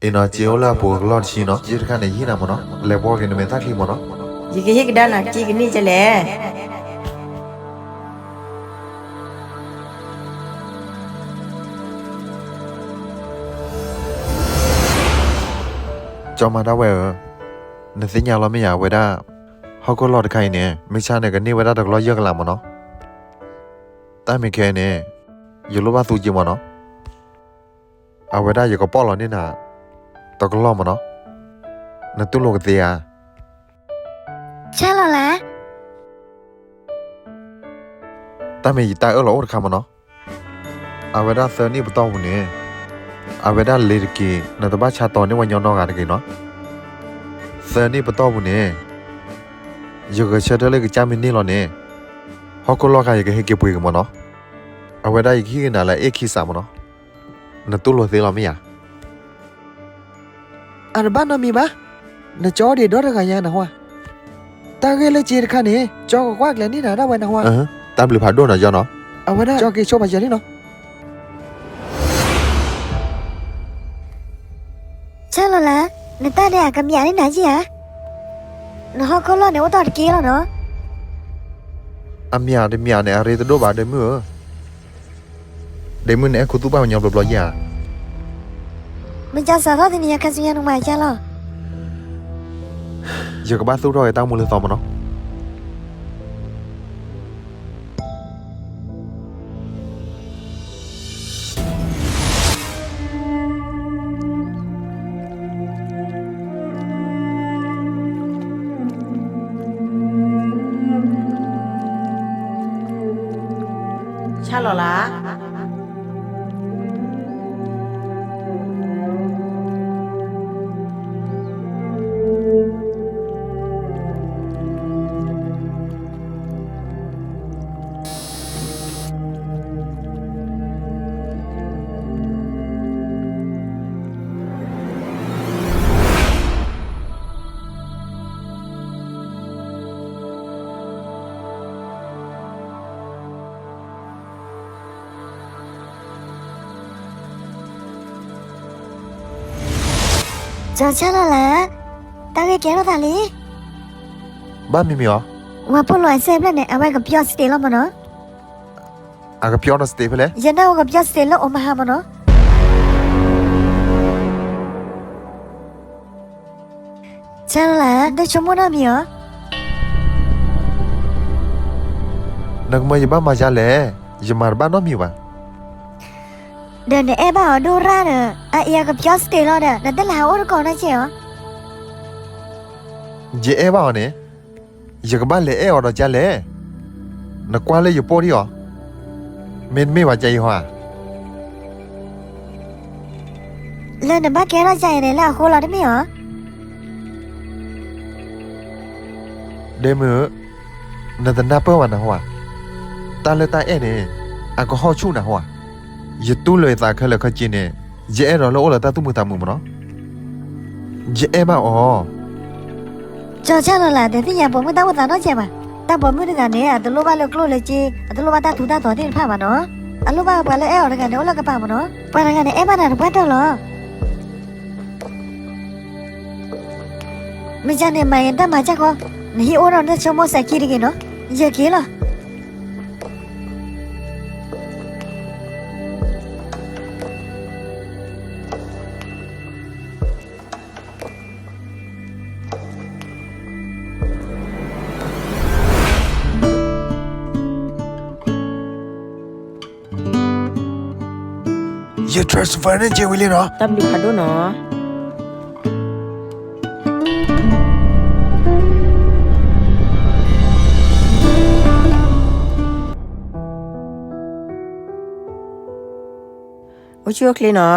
အံၤနီၤ စ့အိၣ်လၢအပူၤအကလီၢ်တဆံနီၤ, စ့တခါန့ၣ် ယဟ့ၣ်နၤမ့ၢ်နီၤ, လဲၤပိာ်က့ၤနမဲာ်သၣ်ချံမ့ၢ်နီၤ. ယကဟ့ၣ်ကဒါနၤစ့ကန့ၢ်ကလဲၣ်. ကၠီမၤဒၣ်ဝဲဧၢ, နသ့ၣ်ညါလီၤမ့ၢ်ဧါ အဝဲဒၣ် ဟီၣ်ခိၣ်လီၢ်တခါအံၤန့ၣ် မ့ၢ်ဆါန့ၣ် ကန့ၢ်ဝဲဒၣ်တကလီၢ်ယဲၢ်ကလးမ့ၢ်နီၤ. တၢ်မ့ၢ်ခဲအံၤန့ၣ် ယလိၣ်ဘၣ်သူက့မ့ၢ်နီၤ. အဝဲဒၣ်ယကပီၢ်လီၤန့ၢ်နၤ တကလီၢ်မ့ၢ်နီၤ. နတူၢ်လိာ်ကသ့ဧါ. ဆါလီၤလၢ တၢ်မ့ၢ်ယတၢ်အၢၣ်လီၤအိၣ်တခါမ့ၢ်နီၤ. အဝဲဒၣ်သၢနံၣ်ပတီၢ်ပူၤန့ၣ် အဝဲဒၣ်လ့ၤတက့ၤ နတဘၣ်ဆါတီၤန့ၢ်ဝဲညီနီတဂၤတဂ့ၤနီၤ. သၢနံၣ်ပတီၢ်ပူၤန့ၣ် ယဂဲၤဆၢထၢၣ်လၢကစၢ်မ့ၢ်န့ၢ်လီၤန့ၣ် ဟီၣ်ခိၣ်လီၢ်ခါယကဟဲက့ၤပှ့ၤက့ၤမ့ၢ်နီၤ. အဝဲဒၣ်ယကဟ့ၣ်က့ၤနၤလၢအ့ၣ်ခံစးမ့ၢ်နီၤ. နတူၢ်လိာ်သ့လီၤမ့ၢ်ဧါ. အတဘၣ်နီတမံၤဘၣ်. နကၠီဒံးဒီတဂၤညါနဟါ. တၢ်ဂ့ၢ်လၢစ့တခါန့ၣ် ကၠီကကွၢ်ကျဲၤန့ၢ်နၤဒၣ်ဝဲနဟါ. တၢ်ဘျုးဖးဒိၣ်နီၤကၠီနီၤ. အဝဲဒၣ်ကၠီက့ၤဆိပာ်စၢၤန့ၣ်နီၤ. ဆၢလီၤလၢ နတၢ်ဒဲးအကမျးန့ၢ်နၤက့ဧါ. နဟီၣ်ခိၣ်လီၢ်န့ၣ်အိၣ်တီၢ်တက့ၢ်လီၤနီၤ. အမျးတမျးန့ၣ် အရ့တဒိၣ်ဘၣ်ဒဲမုၣ်ဧၢ. ဒဲမုၣ်န့ၣ် အဲၣ်ခူသူၣ်ဘၣ်ပှၤညီဘျီဘျီယဲဧါ. မ့ၢ်ကၠီစးထီၣ်သ့ၣ်န့ၣ် ယခါဆူညါနမၤကၢ်လီၤ. ယကဘၣ်သူၣ်ထီၣ်က့ၤတၢ်မူလၢသီမ့ၢ်နီၤ. ဆါလီၤလၢ ကၠီဆၢလီၤလၢ တၢ်ဂ့ၢ်ကဲထီၣ်သးလံ. ဘၣ်မံၤမံၤအီၤ. ဝဲဖိလီၤအစဲဖျၢၣ်န့ၣ် အဝဲကပျီစတ့းလီၤမ့ၢ်နီၤ. အကပျီဒီးစတ့းဖဲလဲၣ်. ယနၢ်ဝဲကပျီစတ့းလၢအိၣ်မဟါမ့ၢ်နီၤ. ဆၢလီၤလၢ ဒိၣ်ဆိကမိၣ်နီတမံၤအီၤ. နကမၢယဘၣ်မၤယါလဲၣ်, ယမၤတဘၣ်နီတမံၤဘၣ်. ဒီးနအဲၣ်ဘၣ်အီၤဒိၣ်ရၣ်ဒီး အအံၤအကပျီစတ့းလီၤဒီး နတလဲၤဟးအိၣ်တကိးနီကဲအီၤ. ယအဲၣ်ဘၣ်အီၤန့ၣ် ယကဘၣ်လဲၤအဲၣ်အီၤဒီးကလဲၣ်. နကွၢ်လၢယပိၢ်ဒံးအီၤ, မ့တမ့ၢ်ဘၣ်ကယံၤဟီဧါ. လၢနဘၣ်ကဲထီၣ်ကယံၤန့ၣ် လၢအဃိလီၤတမ့ၢ်အီၤ. ဒဲမုၣ်, နတနၢ်ပၢၢ်ဘၣ်နဟါဧါ. တၢ်လၢတၢ်အဲၣ်န့ၣ် အကဟီၣ်ဆူၣ်နဟါဧါ. ယတူၢ်လိာ်ယသးခဲလၢာ်ခဲဆ့န့ၣ် ယအဲၣ်ဒိးလၢအိၣ်လၢတၢ်သူၣ်မုာ်သးမုာ်မ့ၢ်နီၤ. ယအဲၣ်ဘၣ်အီၤ. ကၠီဆၢလီၤလၢ တသ့ၣ်ညါပိာ်မုၣ်တၢ်အိၣ်သးနီတစဲးဘၣ်. တၢ်ပိာ်မုၣ်တဂၤန့ၣ် အတလိၣ်ဘၣ်လၢကျိၣ်လၢစ့, အတလိၣ်ဘၣ်တၢ်ထူးတၢ်တီၤသ့ၣ်တဖၣ်ဘၣ်နီၤ. အလိၣ်ဘၣ်ပှၤလၢအဲၣ်အီၤတဂၤန့ၣ် အိၣ်လၢကပၤမ့ၢ်နီၤ. ပှၤတဂၤန့ၣ် အဲၣ်ဘၣ်နၤတပှၢ်တၢၢ်လီၤ. မ့ၢ်ကန့ၣ် မၤယတၢ်မၤစၢ်ဃီ, နဟံးအိၣ်ဒီးနဆိကမိၣ်စဲၤခံတဂ့ၤနီၤ, ယက့ၤလီၤ. ယ transfer န့ၣ် က့ၤဝံၤလံနီၤ. တၢ်ဘျုးဖးဒိၣ်နီၤ. အိၣ်ဆူၣ်အိၣ်ချ့နီၤ.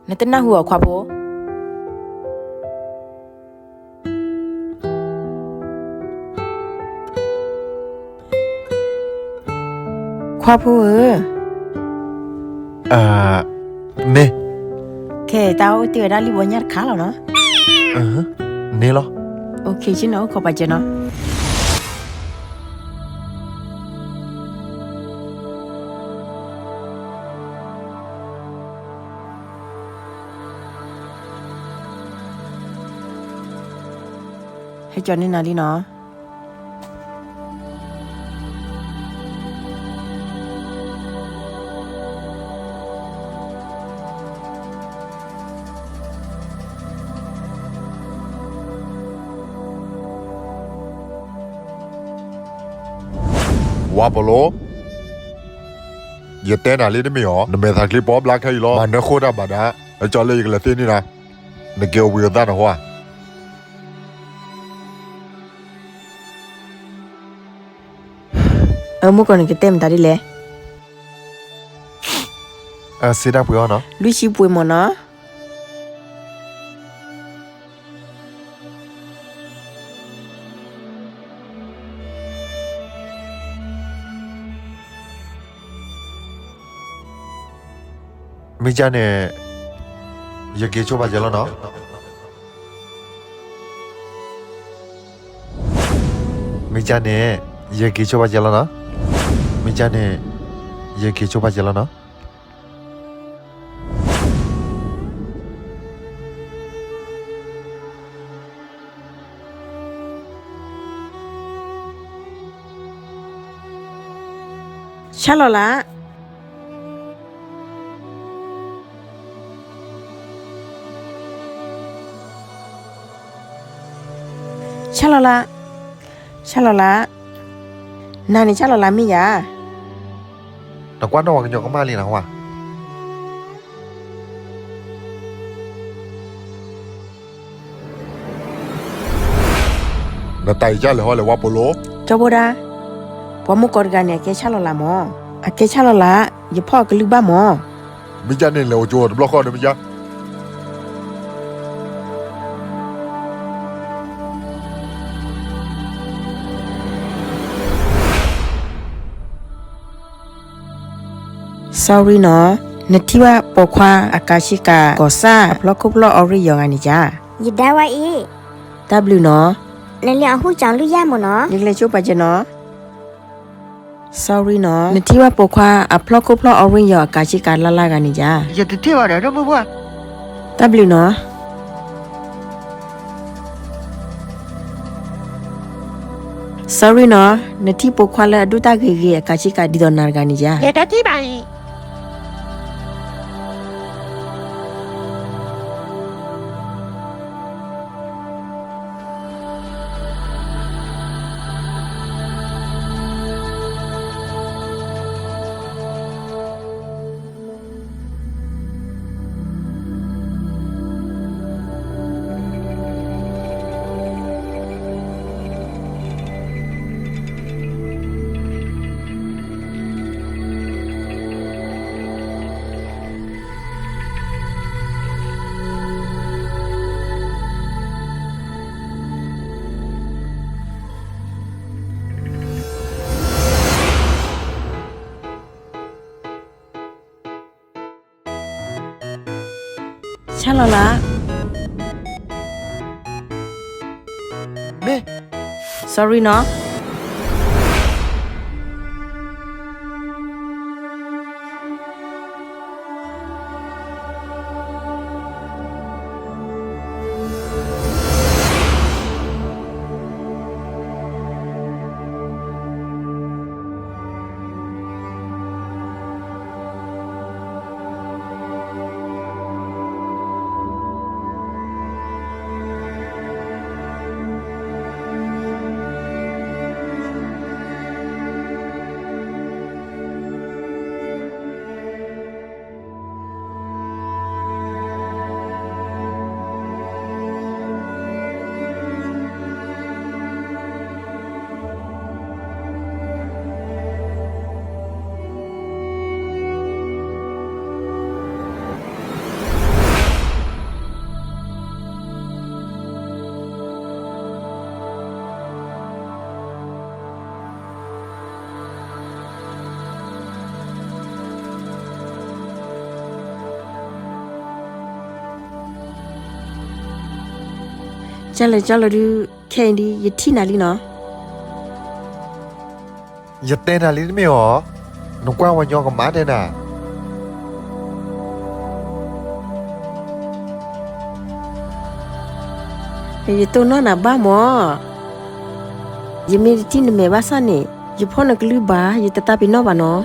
နတနၢ်ဟူအီၤခွါဖိ. ခွါဖိဧၢ. မ့ၢ်, ခဲအံၤတၢ်အိၣ်တ့ၢ်ဝဲဒၣ်လံာ်ဘီညၣ်တခါလီၤနီၤ. န့ၣ်လီၤ. အိၣ်ခ့ဆ့နီၤ အိၣ်ခိးပာ်စၢၤနီၤ. ကၠီန့ၢ်နၤလံနီၤ. ဝါပိာ်လိ, ယတဲနၤလံတမ့ၢ်အီၤ, နမဲာ်သးချံပီဘျါခဲအံၤလီၤ. မၤနၢဃိတၢ်ဘၣ်ဒၣ်, အကၠီလၢယကလဲၤသ့န့ၢ်နၤ, နက့ၤအိၣ်ဘှံးအသးနဟါ. အမုၢ်ကီၢ်န့ၣ်ကတဲမတၤဒ်လဲၣ်. စ့တၢ်ပှ့ၤအီၤနီၤ, လွံၢ်ဆံပှ့ၤမၢ်နီၤ. မ့ၢ်ကၢ်န့ၣ် ယက့ၤဆိပာ်စၢၤလီၤနီၤ. မ့ၢ်ကၢ်န့ၣ် ယက့ၤဆိပာ်စၢၤလီၤနီၤ. မ့ၢ်ကၢ်န့ၣ် ယက့ၤဆိပာ်စၢၤလီၤနီၤ. ဆၣ်လီၤလး, ဆၣ်လီၤလး, ဆၣ်လီၤလး, နၤန့ၣ်ဆၣ်လီၤလးမ့ၢ်ယၤ. နကွၢ်နီၣ်ဝဲကညီကမၣ်လံနဟါ. နတၢ်အံၤကၢ်လဲၤဟီလဲၤဝါပိာ်လိ, ကၠီဘိဒၣ်, ပှၤမုၣ်ကီၢ်တဂၤန့ၣ် အကဲဆၣ်လီၤလးမၢ်, အကဲဆၣ်လီၤလး, ယဖီၣ်အကလုၢ်ဘၣ်မၢ်. မ့ၢ်ကၢ်န့ၣ် လဲၤအိၣ်ကၠိတဘျီဃီဒီးမ့ၢ်ကၢ်. Sorry နီၤ, နထံၣ်ဘၣ်ပိာ်ခွါအကၤဆ့ကၤကီၢ်စၢ်အဖျီခိၣ်ဖျီၣ်အီရ့ၣ်ယီၤဂၤန့ၣ်ဧါ. ယဒၣ်ဝဲအံၤ, တၢ်ဘျုးနီၤ, နလံအီၣ်ဟုၣ်ကၠီလူၢ်ယၢ်မၢ်နီၤ, ယကလဲၤဆိပာ်စၢၤနီၤ. Sorry နီၤ, နထံၣ်ဘၣ်ပိာ်ခွါအဖျီခိၣ်ဖျီၣ်အီရ့ၣ်ယီၤအကၤဆ့ကၤလၢ်လၢ်ဂၤန့ၣ်ဧါ. ယတထံၣ်ဘၣ်ဒီး တမုၢ်ပှၢ်. တၢ်ဘျုးနီၤ. Sorry နီၤ, နထံၣ်ပိာ်ခွါလၢအဒိၣ်တၢ်ဂ့ၤဂ့ၤအကၤဆ့ကၤဒ်သိးနၤတဂၤန့ၣ်ဧါ. ယတထံၣ်ဘၣ်အံၤ. Sorry နီၤ, မ့ၢ် Sorry နီၤ. ကၢ်လဲၣ်ကၢ်လဲၣ်ဒုး, ခဲအံၤဒုး ယထံၣ်နၤလံနီၤ. ယတဲနၤလံတမ့ၢ်အီၤ, နကွၢ်ဝဲညီကမၣ်တဲနၤ. ယတိၢ်နီၣ်နၤဘၣ်မၢ်. ယမ့ၢ်တထံၣ်နမဲာ်ဘၣ်ဆၣ်န့ၣ် ယဖီၣ်နကလုၢ်ဘၣ် ယတတၢ်ပ့ၤနီၣ်ဘၣ်နီၤ.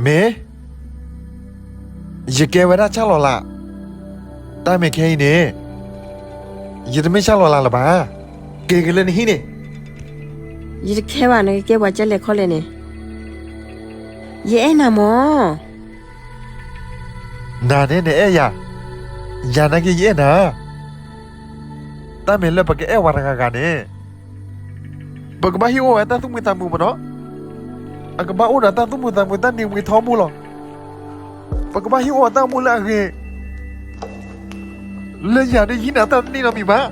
မ့ၢ်, ယကဲဝဲဒၣ်ဆၣ်လီၤလး, တၢ်မ့ၢ်ခဲအံၤန့ၣ် ယတမ့ၢ်ဆၣ်လီၤလးလၢၤဘၣ်. က့ၤက့ၤလၢနဟံၣ်န့ၣ်. ယတခဲဘၣ် နကကဲပှၤကၢလဲၤခီလဲၤန့ၣ်. ယအဲၣ်နၤမၢ်. နၤန့ၣ်နအဲၣ်ယၤ, ယၤနာ်က့ယအဲၣ်နၤ. တၢ်မ့ၢ်လၢပကအဲၣ်ဝဲတဂၤဂၤန့ၣ် ပကဘၣ်ဟ့ၣ်အိၣ်ဝဲတၢ်သူၣ်မုာ်သးမုာ်မၢ်နီၤ. အကဘၣ်အိၣ်ဒီးတၢ်သူၣ်မုာ်သးမုာ် တၢ်နံၤမံၤထီဘိလီၤ. ပကဘၣ်ဟ့ၣ်အိၣ်တၢ်အိၣ်မူလၢအဂ့ၤ. လၢယၤန့ၣ်ယဟံးနၤတၢ်တန့ၢ်နီတမံၤဘၣ်.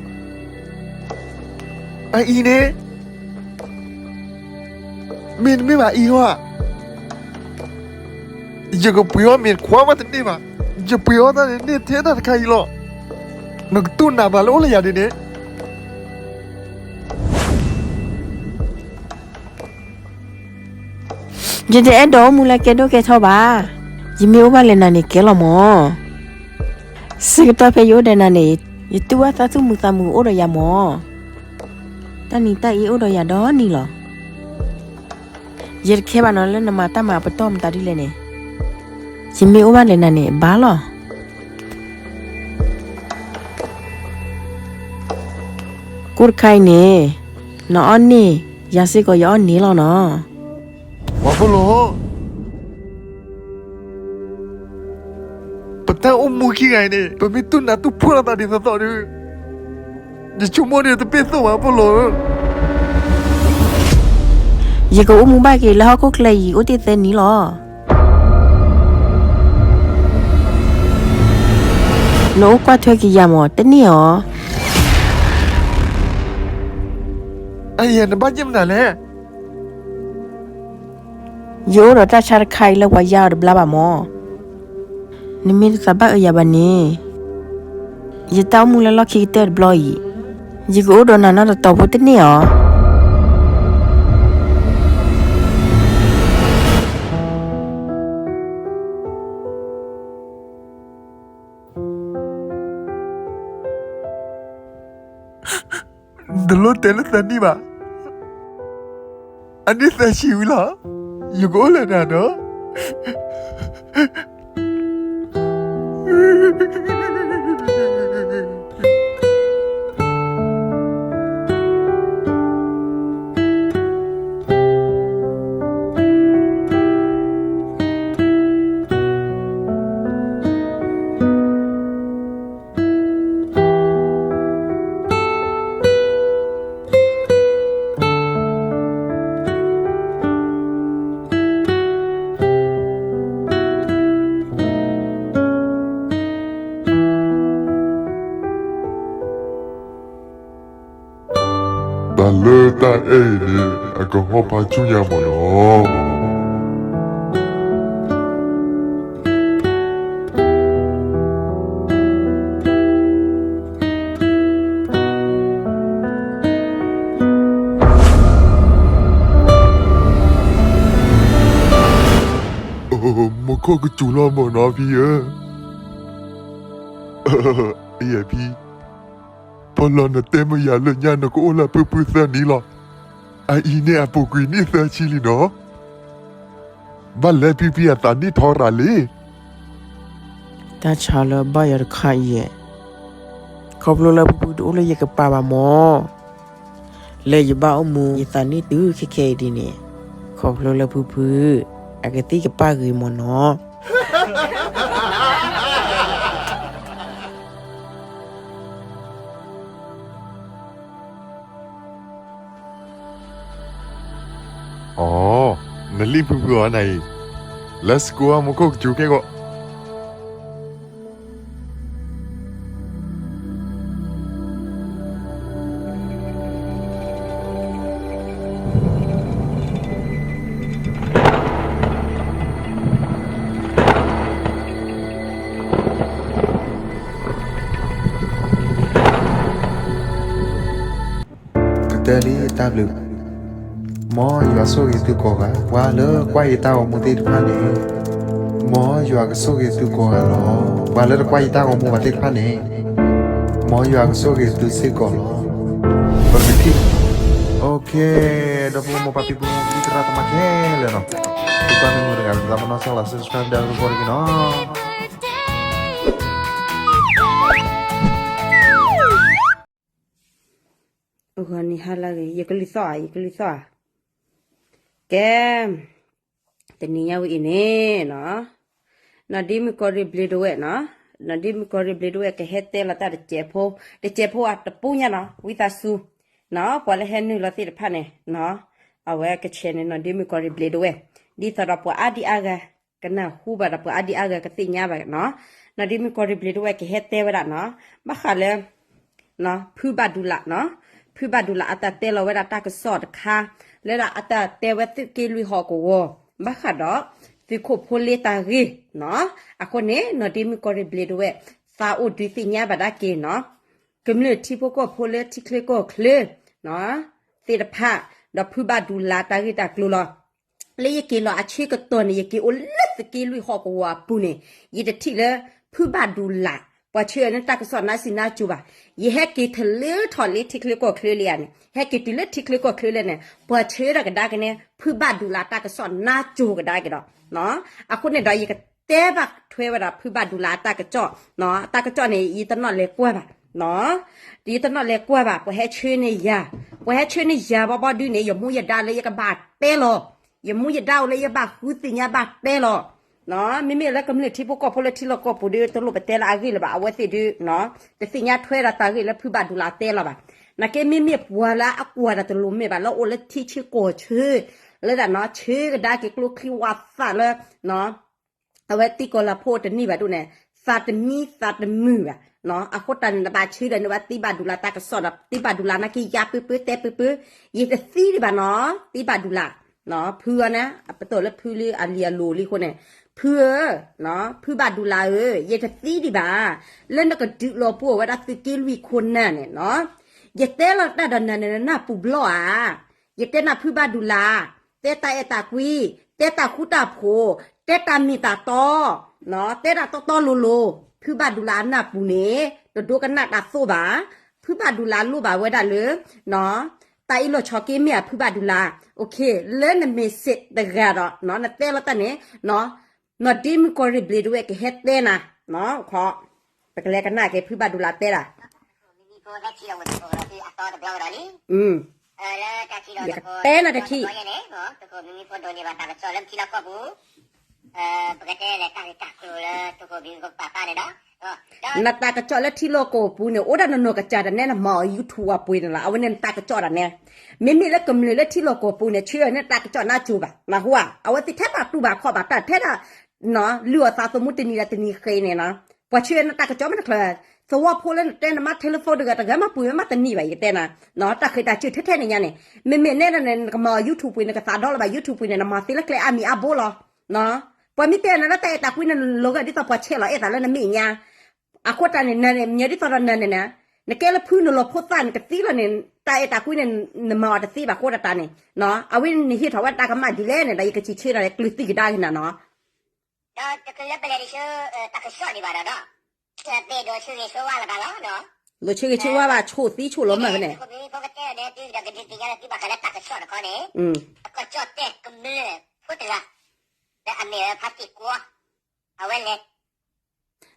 အအံၤန့ၣ် မ့တမ့ၢ်ဘၣ်အံၤဧါ. ယကပှ့ၤအီၣ်မ့ၤတခွါမးတန့ၢ်ဘၣ်. ယပှ့ၤအီၣ်တၢ်န့ၣ်န့ၢ်ထဲတၢ်တခါအံၤလီၤ. နကတူၢ်နးမးလၢအိၣ်လၢယၤဒ်န့ၣ်. ယတအဲၣ်ဒိးအိၣ်မူလၢကဲဒိၣ်ကဲထီဘၣ်. ယမ့ၢ်အိၣ်ဘၣ်လဲၣ်နၤန့ၣ်ကဲလီၤမၢ်. ဆၢကတီၢ်ဖဲယအိၣ်ဒီးနၤန့ၣ် ယတူၢ်ဘၣ်တၢ်သူၣ်မုာ်သးမုာ်အိၣ်ဒီးယၤမၢ်. တၢ်နံၤတၢ်အ့အိၣ်ဒီးယၤဒီနံၤလီၤ. ယတခဲဘၣ်နီၤလၢနမၤတၢ်မၤအပတီၢ်မတၤဒ်လဲၣ်န့ၣ်. ယမ့ၢ်အိၣ်ဘၣ်လဲၣ်နၤန့ၣ်ဘၣ်လီၤ. ကိၣ်တခါအံၤန့ၣ် နအီၣ်န့ၢ်, ယၤစ့ၢ်ကီးယအီၣ်န့ၢ်လီၤနီၤ. ပှၤဖိလီၤ, ပတၢ်အိၣ်မူခံဂၤအံၤန့ၣ် ပမ့ၢ်တူၢ်နးတူၢ်ဖှီၣ်လိာ်သးဒ်သိးသိးဒီး ယဆိကမိၣ်ဒီးတပ့ၢ်သိၣ်ဘၣ်ဖိလီၤဧၢ. ယကအိၣ်မူဘၣ်က့ၤလၢဟီၣ်ခိၣ်ချၢအံၤအိၣ်တ့ၢ်သၢနံၤလီၤ. နအိၣ်ကွၢ်ထွဲက့ၤယၤမၢ် တန့ၢ်အီၤ. အယဲၢ်နဘၣ်ယဲၢ်မနုၤလဲၣ်. ယအိၣ်ဒီးတၢ်ဆါတခါအံၤလၢပှၤယါအီၤတဘျါဘၣ်မၢ်. နမ့ၢ်တသးဘၣ်အၢယၤဘၣ်န့ၣ်, ယတၢ်အိၣ်မူလၢလီၢ်ခံကတၢၢ်တဘျီအံၤ, ယကအိၣ်ဒီးနၤနီတတီၤဖိတန့ၢ်အီၤ. တလိၣ်တဲလၢသၢနံၣ်ဘၣ်, အနံၣ်သၢဆံဝံၤလီၤ, ယကအိၣ်လၢနၤနီၤ. တၢ်လၢတၢ်အဲၣ်အံၤန့ၣ် အကဟီၣ်ဖးဆူညါမၢ်နီၤ. မူခိၣ်ကစူၤလီၤမၢ်နီၤဖံဧၢ. ယဖံ, ပလီၢ်နတဲမ့ၢ်ယၤလၢညါနကအိၣ်လၢဖုဖုသၢနံၣ်လီၤ. အအံၤန့ၣ်အပူၤကွံာ်နံၣ်သၢဆံလံနီၤ. ဘၣ်လဲၤဖံဖံအသးနံၣ်ထီရၤလံ. တၢ်ဆါလၢဘၣ်ယၤတခါအံၤ, ခီဖျိလၢဖုဖုတအိၣ်လၢယကပၤဘၣ်မၢ်. လၢယဘၣ်အိၣ်မူယသးနံၣ်တုၤခဲခဲအံၤဒ်န့ၣ်, ခီဖျိလၢဖုဖု အကသံၣ်ကပၣ်ဂ့ၤမၢ်နီၤ. အိ, နလံၣ်ဖုဖုအီၤနၤအံၤ, လၢစကိးအမူခိၣ်ကစူၤကဲဂီၢ်. ကတၢၢ်လံတၢ်ဘျုး, မ်ယွၤဆိၣ်ဂ့ၤသုကိးဂၤ ပှၤလၢကွၢ်ယတၢ်ဂီၤမူသ့ၣ်တဖၣ်န့ၣ်. မ်ယွၤကဆိၣ်ဂ့ၤသုကိးဂၤလီၤ. ပှၤလၢတကွၢ်ယတၢ်ဂီၤမူဘၣ်သ့ၣ်တဖၣ်န့ၣ်, မ်ယွၤကဆိၣ်ဂ့ၤသုစ့ၢ်ကီးလီၤ. ပကထံၣ်, OK, ဒီပုၢ်ဝဲၢ်မိၢ်ပၢ်ဖံဖု သရၣ်သမါခဲလၢာ်နီၤ, သုပၢ်မ့ၢ်မုာ်တဂၤ သးပနီၣ်ဆီလီၤ subscribe ဒီး report တက့ၢ်နီၤ. အဂီၤနံၤဟါလၢအဂ့ၤ ယကလုၢ်သီၣ်ဧါ ယကလုၢ်သီၣ်ဧါ. ကဲ, တနံၤညါဝဲအံၤန့ၣ်နီၤ, နီၢ်ဒ့မုၣ်ကီၢ်ရ့ၣ်ဘျ့ဒဝဲၣ်နီၤ, နီၢ်ဒ့မုၣ်ကီၢ်ရ့ၣ်ဘျ့ဒဝဲၣ်ကဟဲတဲလီၤတၢ်တစဲးဖိ, တစဲးဖိအတပူၤညါနီၤ ဝံသးစူၤ, နီၤ ပှၤလၢဟဲနုာ်လီၤသ့ၣ်တဖၣ်န့ၣ်နီၤ, အဝဲက channel န့ၣ် နီၢ်ဒ့မုၣ်ကီၢ်ရ့ၣ်ဘျ့ဒဝဲၣ်, ဒ်သိးဒီးပှၤအါဒံအါဂၤ ကနၢ်ဟူဘၣ်ဒီးပှၤအါဒံအါဂၤကသ့ၣ်ညါဘၣ်နီၤ, နီၢ်ဒ့မုၣ်ကီၢ်ရ့ၣ်ဘျ့ဒဝဲၣ်ကဟဲတဲဝဲဒၣ်နီၤ, ဘၣ်ဃးလၢ ဖုဘၣ်ဒူလးနီၤ, ဖုဘၣ်ဒူလးအတၢ်တဲလီၤဝဲဒၣ်တၢ်ကစီၣ်တခါ, လၢဒၣ်အတၢ်တဲဝဲသုးက့လွံၢ်ဟီၣ်ကဝီၤ, ဘၣ်ဃးဒီး သုးခိၣ်ဖိလ့တၢ်ဂ့ၢ်နီၤ, အဃိန့ၣ် နီၢ်ဒ့မုၣ်ကီၢ်ရ့ၣ်ဘျ့ဒဝဲၣ် သးအိၣ်ဒုးသ့ၣ်ညါဘၣ်ဒၣ်က့ၤနီၤ, ကမျၢၢ်ထံဖိကီၢ်ဖိလၢထံချၢကီၢ်ချၢ သ့ၣ်တဖၣ်, ဒီးဖုဘၣ်ဒူလးတၢ်ဂ့ၢ်တၢ်ကျိၤလီၤ. လၢယက့ၤလီၤအဆၢကတီၢ်န့ၣ် ယက့ၤအိၣ်လၢသုးက့လွံၢ်ဟီၣ်ကဝီၤအပူၤန့ၣ်, ယတထံၣ်လၢ ဖုဘၣ်ဒူလး ပှၤဆှၢန့ၢ်တၢ်ကစီၣ်နါစံးနါစိၤဘၣ်. ယဟဲက့ၤထလၢထီၣ်လၢထံချၢကီၢ်ချၢလံဧါန့ၣ်, ဟဲက့ၤတုၤလၢထံချၢကီၢ်ချၢလံန့ၣ် ပှၤဆှၢဒၣ်ကဒါက့ၤန့ၣ် ဖုဘၣ်ဒူလးတၢ်ကစီၣ်နါစိၤကဒါက့ၤဒီး, အဃိန့ၣ်ဒီးယကတဲဘၣ်ထွဲဝဲဒၣ်ဖုဘၣ်ဒူလးအတၢ်ကစီၣ်, တၢ်ကစီၣ်န့ၣ် ယတနီၣ်လဲၤကွၢ်ဘၣ် ယတနီၣ်လဲၤကွၢ်ဘၣ် ပှၤဟဲဆှၢန့ၢ်ယၤ, ပှၤဟဲဆှၢန့ၢ်ယၤဘီဘီဒုန့ၣ် ယမူယဒါလၢယကဘၣ်တဲလီၤ, ယမူယဒါအိၣ်လၢယဘၣ်ဃုသ့ၣ်ညါဘၣ်တဲလီၤ, မ့မ့ၢ်လၢကမျၢၢ်ထံဖိကီၢ်ဖိလၢထံလီၢ်ကီၢ်ပူၤဒီး တလိၣ်ပတဲလၢအဂ့ၢ်လၢၤဘၣ် အဝဲသ့ၣ်ဒုး, တသ့ၣ်ညါထွဲဒီးတၢ်ဂ့ၢ်လၢဖုဘၣ်ဒူလးတဲလီၤဘၣ်, နာ်က့မ့မ့ၢ်ပှၤလၢအကွၢ်တၢ်တလိၤမ့ၢ်ဘၣ် လၢအိၣ်လၢထံဆၢကီၢ်ဆၢ, လၢဒၣ်နီၤ ဆၢကဒါက့ၤကျိချံဝးသးလၢ အဝဲသံကီၤလၤဖိတန့ၢ်ဘၣ်ဒိၣ်န့ၣ်, သးတမံသးတမုာ်ဘၣ်, အဃိတၢ်န့ၣ် နဘၣ်ဆၢဒီးန့ၢ်ဘၣ်သံဘၣ်ဒူလၢတၢ်ကစီၣ်ဒီး သံဘၣ်ဒူလၢနာ်က့ယါပၢပၢတဲပၢပၢ, ယတသံဒံးဘၣ်နီၤ, သံဘၣ်ဒူလၢ, ဖုဧၢန့ၣ် အပတီၢ်လၢဖုလံအလံၤအလိၤလံအဃိန့ၣ်, ဖုဧၢ, ဖုဘၣ်ဒူလၢဧၢ, ယတသံဒံးဘၣ်, လၢနကဒုးလီၤပှီၢ်ဝဲဒၣ်သုးက့လွံၢ်ခိၣ်နၢ်န့ၣ်နီၤ, ယတဲလီၤတၢ်ဒီးနၤန့ၣ် နနၢ်ပူၤဘျီဧါ. ယတဲနၤဖုဘၣ်ဒူလၢ, တဲတၢ်အဲၣ်တၢ်ကွံ, တဲတၢ်ဃူတၢ်ဖိး, တဲတၢ်မ့ၢ်တၢ်တီ, တဲတၢ်တီတီလိၤလိၤ, ဖုဘၣ်ဒူလၢအနၢ်ပူၤန့ၣ် တဒိကနၣ်တၢ်သိၣ်ဘၣ်, ဖုဘၣ်ဒူလၢလိၣ်ဘၣ်ဝဲဒၣ်လၢ တၢ်အ့ၣ်လိာ်ဆိးက့မ့ၢ်အဖုဘၣ်ဒူလၢ, လၢနမ့ၢ်စ့းတဂၤဒီး နတဲလီၤတၢ်န့ၣ်, နီၢ်ဒ့မုၣ်ကီၢ်ရ့ၣ်ဘျ့ဒဝဲၣ်ကဟဲတဲနၤ, ပကလဲၤကနၣ်က့ၤဖုဘၣ်ဒူလၢတဲတၢ် ယကတဲနၤတထံၣ်, နတၢ်ကစီၣ်လၢထံလီၢ်ကီၢ်ပူၤန့ၣ် အိၣ်ဒၣ်နနီၢ်ကစၢ်တၢ်နဲ နမၤအီၤ YouTube အပှ့ၤန့ၣ်လီၤ. အဝဲန့ၣ်နတၢ်ကစီၣ်ဒၣ်နဲ, မ့မ့ၢ်လၢကမျၢၢ်လၢထံလီၢ်ကီၢ်ပူၤန့ၣ် ဆှၢအီၤန့ၢ်တၢ်ကစီၣ်နါစိၤဘၣ်, နၢ်ဟူဧါ. အဝဲသ့ၣ်ထဲပာ်တူၢ်ဘၣ်ခီၣ်ဘၣ်တၢ်ထဲဒၣ် လုၢ်အီၣ်သးသမူတနံၤဒီးတနံၤဃဲန့ၣ်နီၤ, ပှၤဆှၢအီၤန့ၢ်တၢ်ကစီၣ်မ့ၢ်တချုး, သဝီဖိလၢနတဲနမါ telephone တဂၤတဂၤမ့ၢ်ပှ့ၤဝဲမ့ၢ်တနံၤဘၣ် ယကတဲနၤ, တၢ်ဃ့ၢ်တၢ်စၢၢ်ထဲထဲန့ၣ်ညါန့ၣ်, မ့မ့ၢ်နဲဒၣ်န့ၣ် နကမၤအီၤ YouTube ပှ့ၤ နကသးဒီလီၤဘၣ် YouTube ပှ့ၤန့ၣ် နမၤသ့လၢကျဲအါမံၤအါဘိလီၤ. ပှၤမ့ၢ်တဲနၤလၢတၢ်အဲၣ်တၢ်ကွံန့ၣ် လီၤဂာ်ဒ်သိးပှၤဆဲးလီၤအဲၣ်သးလၢနမဲာ်ညါ, အဃိတၢ်န့ၣ် နမ့ၢ်ဒ်သိးဒီးနၤန့ၣ်, နကဲလၢဖုနလီၤဖိသၣ်န့ၣ် ကသံလီၤန့ၣ် တၢ်အဲၣ်တၢ်ကွံန့ၣ် နမၤအီၤတသ့ဘၣ်အဃိတၢ်န့ၣ်, အဝဲန့ၣ်ဟ့ၣ်ထီၣ်ဝဲတၢ်ကမၣ်ဒ်လဲၣ်န့ၣ်ဒီး ယကစံးဆၢနၤလၢကျုၢ်သံကဒါက့ၤနၤနီၤ. ဒီးတချုးလၢပလဲၤတဆှၢ တၢ်ကစီၣ်ဒံးဘၣ်ဒီး, ဒိးဆၢဂ့ၤဆၢဝါလၢၤဘၣ်လီၤ. ဒိးဆၢဂ့ၤဆၢဝါဘၣ် ဆိၣ်သံဆိၣ်လီၤမၢ်ဖဲန့ၣ်, သုးခိၣ်ဖိကတဲဒီး သုဒီးကဒုးသ့ၣ်ညါလၢသုဘၣ်ဃးလၢတၢ်ကစီၣ်တခီန့ၣ်, အကစီၣ်တဲကမျၢၢ်ဖိတဂၤ, လၢအမ့ၢ်ဝဲဖါတံၢ်ကွီ, အဝဲလဲၤ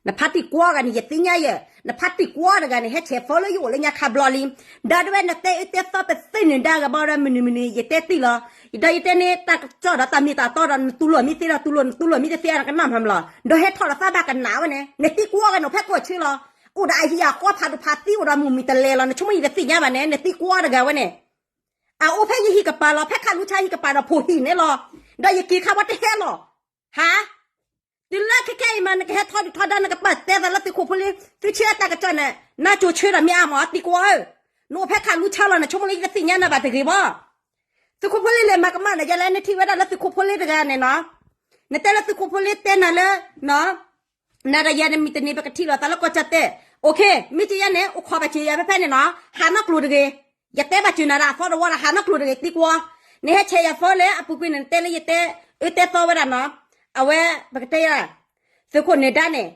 နဖါတံၢ်ကွီတဂၤန့ၣ် ယသ့ၣ်ညါယဲ, နဖါတံၢ်ကွီတဂၤန့ၣ် ဟဲဆဲး phone လၢယအိၣ်လၢညါခါဘျီလံ, ဒီးဒ်ဝဲနတဲအၢတဲသီပသ့ၣ်န့ၣ် ဒါဂၤဘၣ်ဒီးမနုၤမနုၤ ယတဲတံၢ်လီၤ. ဒီးယတဲန့ၢ်တၢ်ကစီၣ်ဒီးတၢ်မ့ၢ်တၢ်တီဒီး နတူၢ်လိာ်မ့ၢ်သ့ဒီးတူၢ်လိာ် နတူၢ်လိာ်မ့ၢ်တသ့ဒီးနကနၣ်မးလီၤ. ဒီးဟဲထီၣ်ဒီးသးဘၣ်ကနၣ်ဝဲန့ၣ် နသံကွီဂၤန့ၣ် အိၣ်ဖဲကီၢ်ဆၢလီၤ. အိၣ်ဒီးအဟံၣ်အဃီဖးဒိၣ်ဖးသံအိၣ်ဒီးမုၢ်မံၤတလဲလီၤ နဆိကမိၣ်ယတသ့ၣ်ညါဘၣ်န့ၣ် နသံကွီတဂၤဝဲန့ၣ်, အအိၣ်ဖဲယဟံၣ်ကပၤလီၤ ဖဲခးလူၤဆါဟံၣ်ကပၤဒီးဖိဟံၣ်န့ၣ်လီၤ. ဒီးယက့ၤခါဝဲတဟဲလီၤ. ဟါ တုၤလၢခဲခဲအံၤမး နကဟဲထီဒုၣ်ထီဒါ နကပာ်တဲသးလၢသုးခိၣ်ဖိလ့, သုဆၢတၢ်ကစီၣ်န့ၣ် နါစိၤဆၢဒီးမ့ၢ်အါမး သံကွီဧၢ, နအိၣ်ဖဲခးလူၤဆါလီၤ နဆိကမိၣ်လၢယတသ့ၣ်ညါနၤဘၣ်တဂ့ၤဘၣ်. သုးခိၣ်ဖိလ့လဲၤမၤကမၣ်နၤ ယလဲၤနထံၣ်ဝဲဒၣ်လၢသုးခိၣ်ဖိလ့တဂၤန့ၣ်နီၤ, နတဲလၢသုးခိၣ်ဖိလ့တဲနၤလၢ နၤဒီးယၤန့ၣ်မုၢ်တနံၤ ပကထံၣ်လိာ်သးလၢကီၢ်ကၠီၣ်တဲၣ်, OK, မ့ၢ်ကယဲၢ်န့ၣ် အိၣ်ခိးဘၣ်စၢၤယၤဖဲဖဲန့ၣ်နီၤ, ဟးနီၢ်ကျိၤတဂ့ၤ, ယတဲဘၣ်စၢၤနၤဒီးအသီတဝီဒီး ဟးနီၢ်ကျိၤတဂ့ၤ သံကွီ, နဟဲဆဲးယၤ phone လၢအပူၤကွံာ်န့ၣ် နတဲလၢယတဲ, အၢတဲသီဝဲဒၣ်နီၤ, အဝဲ ပကတဲယၤ သုးခိၣ်နၢၤဒါန့ၣ်,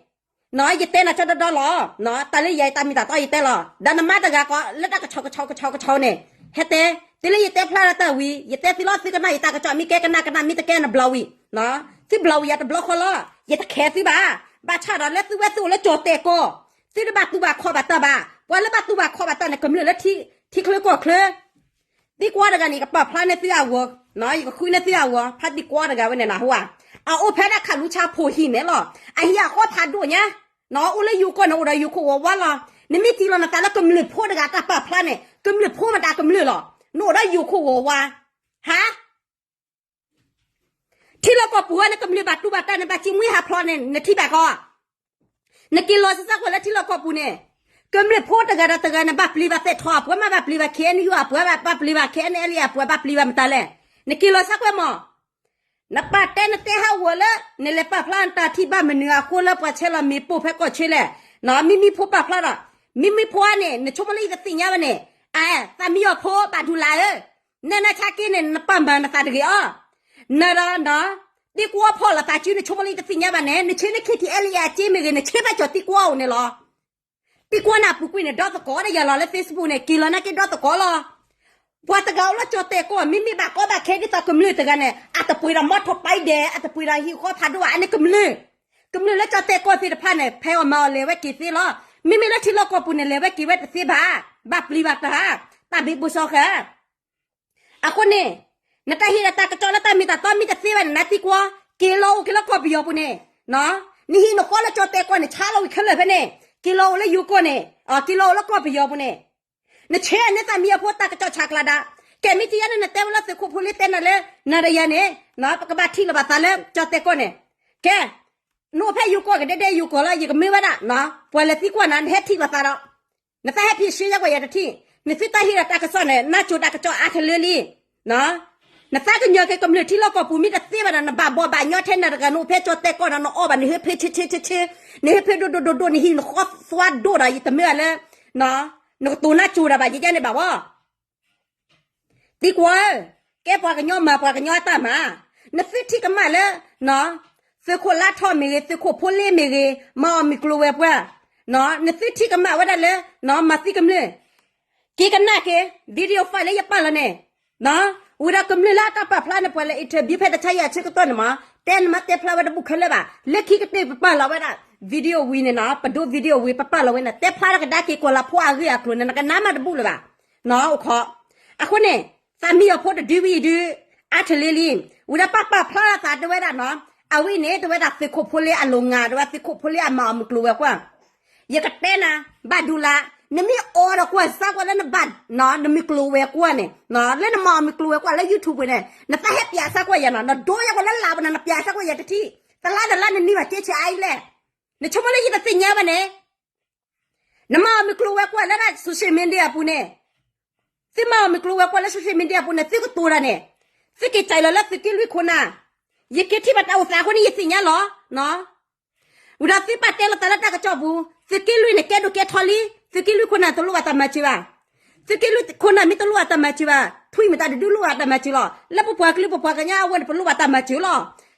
နီၢ် ယတဲနၤကၠီဒီဒီလီၤ, နီၢ် တၢ်လၢယၤတၢ်မ့ၢ်တၢ်တီယတဲလီၤ, ဒီးနမါတဂၤကီး လၢတၢ်ကဆီကဆီကဆီကဆီန့ၣ်, ဟဲတဲ, တုၤလၢယတဲဖျါလၢတၢ်ဝံၤ ယတဲသုလီၤ သုကနၣ်ယတၢ်ကစီၣ် မ့ၢ်ကဲကနၣ်ကနၣ် မ့ၢ်တကဲနဘျီဝံၤ, နီၢ် သုဘျီဝံၤယၤတဘျီဃီလီၤ, ယတခဲသုဘၣ်, ဘၣ်ဆၣ်ဒီးလၢသုဝဲသုအိၣ်လၢကၠီၣ်တဲာ်ကီၢ်, သုတဘၣ်တူၢ်ဘၣ်ခီၣ်ဘၣ်တၢ်ဘၣ်, ပှၤလၢဘၣ်တူၢ်ဘၣ်ခီၣ်ဘၣ်တၢ်န့ၣ် ကမျၢၢ်လၢထံချၢကီၢ်ချၢ သံကွၢ်တဂၤန့ၣ် ယကပာ်ဖျါန့ၢ်သုအဂီၢ်, နီၢ် ယကဃုန့ၢ်သုအဂီၢ်, ဖါသံကွၢ်တဂၤဝဲန့ၣ်နဟူဧါ, အအိၣ်ဖဲဒၣ်ခးလူၤဆါဖိဟံၣ်န့ၣ်လီၤ, အဟံၣ်အဃီဖးဒိၣ်ညါ, နီၢ် အိၣ်လၢယိၤကီၢ်န့ၣ် အိၣ်ဒီးယိၤခိၣ်ဝီၤဝါလီၤ, နမ့ၢ်ထံၣ်လီၤနသးလၢကမျၢၢ်ဖိတဂၤတၢ်ပာ်ဖျါန့ၣ် ကမျၢၢ်ဖိမတၤကမျၢၢ်လီၤ, နအိၣ်ဒီးယိၤခိၣ်ဝီၤဝါ, ဟါ ထံလီၢ်ကီၢ်ပူၤဝဲန့ၣ် ကမျၢၢ်ဘၣ်တူၢ်ဘၣ်တၢ်န့ၣ် ဘၣ်စံးမှံဟးဖျိးန့ၣ် နထံၣ်ဘၣ်ကီး, နက့ၤလီၤဆၢဆၢကွဲးလၢထံလီၢ်ကီၢ်ပူၤန့ၣ်, ကမျၢၢ်ဖိတဂၤဒီးတဂၤန့ၣ် ဘၣ်ပျံၤဘၣ်သဲးထီၣ်, အပှၤမ့ၢ်ဘၣ်ပျံၤဘၣ် ခ့ၣ်အဲၣ်ယူၣ် အပှၤဘၣ်ပျံၤဘၣ် ခ့ၣ်အဲၣ်အဲၣ်လံ အပှၤဘၣ်ပျံၤဘၣ်မတၤလဲၣ်, နက့ၤလီၤဆၢကွဲးမး, နပာ်တဲနတဲဟးဂီၤလၢ နလဲၤပာ်ဖျါနတၢ်ထံၣ်ဘၣ်မနုၤအဃိလၢပှၤဆဲးလီၤမ့ၣ်ပိၢ်ဖဲကီၢ်ဆၢလဲၣ်, နီၢ် မံမံဖိပာ်ဖျါဒီး, မံမံဖိအါန့ၣ် နဆိကမိၣ်လၢယတသ့ၣ်ညါဘၣ်န့ၣ်, အ သးမံယီၤဖိဘၣ်ဒူလၢ်ဧၢ, နဲနဆါက့န့ၣ် နပာ်မၤနသးတဂ့ၤအီၤ, နဒီး သံကွၢ်ဖီၣ်လိာ်သးစု နဆိကမိၣ်လၢယတသ့ၣ်ညါဘၣ်န့ၣ် နဆ့နခ့ၣ်ထံၣ်အဲၣ်လံအစ့မ့ၢ်ဂ့ၤ နဆ့ဘၣ်ကၠီၣ်သံကွၢ်အိၣ်န့ၣ်လီၤ, သံကွၢ်န့ၣ်အပူၤကွံာ်န့ၣ် ဒီသကိးဒီးယၤလီၤလၢ Facebook န့ၣ် က့ၤလီၤနာ်က့ဒီသကိးလီၤ, ပှၤတဂၤအိၣ်လၢကၠီၣ်တဲာ်ကီၢ် မ့မ့ၢ်ဘၣ်ကီဘၣ်ခဲဒ်သိးကမျၢၢ်တဂၤန့ၣ် အတပှ့ၤဒီးမီထိၣ်ပၢ်ဒဲး အတပှ့ၤဒီးဟံၣ်ဃီဖးဒိၣ်ဘၣ် အန့ၣ်ကမျၢၢ်, ကမျၢၢ်လၢကၠီၣ်တဲာ်ကီၢ်သ့ၣ်တဖၣ်န့ၣ် ဖဲအီၤမၤအီၤလဲၤဝဲက့ၤသ့လီၤ, မ့မ့ၢ်လၢထံလီၢ်ကီၢ်ပူၤန့ၣ် လဲၤဝဲက့ၤဝဲတသ့ဘၣ်, ဘၣ်ပျံၤဘၣ်တၢ်, တၢ်ဘံဘူစီဃာ် အဃိန့ၣ်, နတၢ်ဟ့ၣ်ဒီးတၢ်ကစီၣ်လၢတၢ်မ့ၢ်တၢ်တီမ့ၢ်တသ့ဘၣ်န့ၣ် နသံကွၢ်, က့ၤလီၤအိၣ်က့ၤလၢကီၢ်ပယီၤပူၤန့ၣ်, နဟံၣ်နဃီလၢကၠီၣ်တဲာ်ကီၢ်န့ၣ် ဆါလီၤဝံၤခဲလၢာ်ဖဲန့ၣ်, က့ၤလီၤအိၣ်လၢယိၤကီၢ်န့ၣ်, က့ၤလီၤအိၣ်လၢကီၢ်ပယီၤပူၤန့ၣ်, နဆဲးန့ၢ်သးမံယီၤဖိတၢ်ကစီၣ်ဆးကျးဒၣ်, ကဲမ့ၢ်ထံၣ်ယဲန့ၣ် နတဲဝဲလၢသုးခိၣ်ဖိလ့တဲနၤလၢ, နၤဒီးယၤန့ၣ်, ပကဘၣ်ထံၣ်လိာ်ဘၣ်သးလၢကၠီၣ်တဲာ်ကီၢ်န့ၣ်, ကဲ နအိၣ်ဖဲယိၤကီၢ်ကဒဲဒဲယိၤကီၢ်လီၤ ယကမ့ၢ်ဝဲဒၣ်, ပှၤလဲၤသံကွၢ်နၤ နဟဲထံၣ်လိာ်သးဒီး, နသးဟဲဖံးဆှၢယဲကွၢ်ယၤတထံၣ်, နသုတၢ်ဟ့ၣ်ဒီးတၢ်ကစီၣ်န့ၣ် နၢ်ကၠိတၢ်ကစီၣ်အါထဲလၢလံ, နသးကညီၤက့ၤကမျၢၢ်ထံလီၢ်ကီၢ်ပူၤမ့ၢ်တသ့ဘၣ်ဒီး နဘၣ်ဘီဘၣ်ညီထဲနၤတဂၤ နအိၣ်ဖဲကၠီၣ်တဲာ်ကီၢ်ဒီး နအီၣ်ဘၣ်နဟၢဖၢဆ့ဆ့ဆ့ဆ့, နဟၢဖၢဒိၣ်ဒိၣ်ဒိၣ်ဒိၣ် နဟံၣ်နဃီသွါဒိၣ်ဒီး ယတမ့ၢ်ဘၣ်လၢ, နကတိၤနၢ်ကၠိတၢ်ဘၣ်ယဲန့ၣ်ဘၣ်ဝဲ သံကွၢ်ဧၢ, ကဲပှၤကညီမၤပှၤကညီအတၢ်မၤ, နသုထံၣ်ကမၣ်လၢ, သုးခိၣ်လါထီၣ်မ့ၢ်ဂ့ၤ သုးခိၣ်ဖိလ့မ့ၢ်ဂ့ၤ မၤအီၣ်မုၢ်ကျိၤဝဲၤကွာ်, နသုထံၣ်ကမၣ်ဝဲဒၣ်လၢ, မၤသံကမျၢၢ်, က့ၤကနၣ်က့ၤ, video file လၢယပာ်လီၤန့ၣ်, ဝံၤဒီးကမျၢၢ်လၢအတၢ်ပာ်ဖျါန့ၣ် ပှၤလဲၤ interview ဖဲတဆါယၤဆၢကတီၢ်န့ၣ်မး, တဲနမ့ၢ်တဲဖျါဝဲတဘူၣ်ခဲလၢာ်ဘၣ်, လၢခံကတၢၢ်ပပာ်လီၤဝဲဒၣ်, video ဝံၤန့ၣ်နီၤ ပဒိ video ဝံၤ ပပာ်လီၤဝဲန့ၣ် တဲဖျါထီၣ်ကဒါက့ၤ ကီၢ်လၤဖိအဂ့ၢ်အကျိၤန့ၣ် နကနၣ်မးတဘူၣ်လၢၤဘၣ်, အိၣ်ခိး, အဃိန့ၣ်, သးမံယီၤဖိတဒုဝံၤဒု, အါထလ့လံ, ဝံၤဒီးပာ်ပာ်ဖျါလီၤသးတဲဝဲဒၣ်နီၤ, အဝဲအံၤန့ၣ် တဲဝဲဒၣ်သုးခိၣ်ဖိလ့အလိၤငါ တဲဝဲသုးခိၣ်ဖိလ့အမၤအီၣ်မုၢ်ကျိၤဝဲၤကွာ် ယကတဲနၤ, ဘၣ်ဒူလၢ, နမ့ၢ်အီဒီးကွၢ်စၢ်ကွၢ်လၢနဘၣ်, နမုၢ်ကျိၤဝဲၤကွာ်န့ၣ်, လၢနမၤအီၣ်မုၢ်ကျိၤဝဲၤကွာ်လၢ YouTube ပူၤန့ၣ် နသးဟဲပျးစၢ်ကွၢ်ယၤနီၤ နဒိယဲၢ်ကီးလၢလၢပူၤန့ၣ် နပျးစၢ်ကွၢ်ယၤတထံၣ်, တလါတလါနနံၤဘၣ်ကဲဆံးအါအံၤလဲၣ်, နဆိကမိၣ်လၢယတသ့ၣ်ညါဘၣ်န့ၣ် နမၤအီၣ်မုၢ်ကျိၤဝဲၤကွာ်လၢ social media ပူၤန့ၣ်, သုမၤအီၣ်မုၢ်ကျိၤဝဲၤကွာ်လၢ social media ပူၤန့ၣ် သုကတိၤတၢ်န့ၣ်, သုက့ၤကၠဲးလီၤလၢသုးက့လွံၢ်ခိၣ်နၢ်, ယက့ၤထံၣ်ဘၣ်တၢ်အိၣ်သးအဃိန့ၣ် ယသ့ၣ်ညါလီၤ ဝံၤဒီးသုပာ်တဲလီၤသးလၢတၢ်ကစီၣ်ပူၤ, သုးက့လွံၢ်န့ၣ် ကဲဒိၣ်ကဲထီလံ, သုးက့လွံၢ်ခိၣ်နၢ်တလိၣ်ဘၣ်တၢ်မၤစၢၤဘၣ်, သုးက့လွံၢ်ခိၣ်နၢ်မ့ၢ်တလိၣ်ဘၣ်တၢ်မၤစၢၤဘၣ်, ထွံၣ်မတၤတဒုလိၣ်ဘၣ်တၢ်မၤစၢၤလီၤ, လၢပပှၤကလုာ်ပပှၤကညီအဝဲန့ၣ် ပလိၣ်ဘၣ်တၢ်မၤစၢၤလီၤ,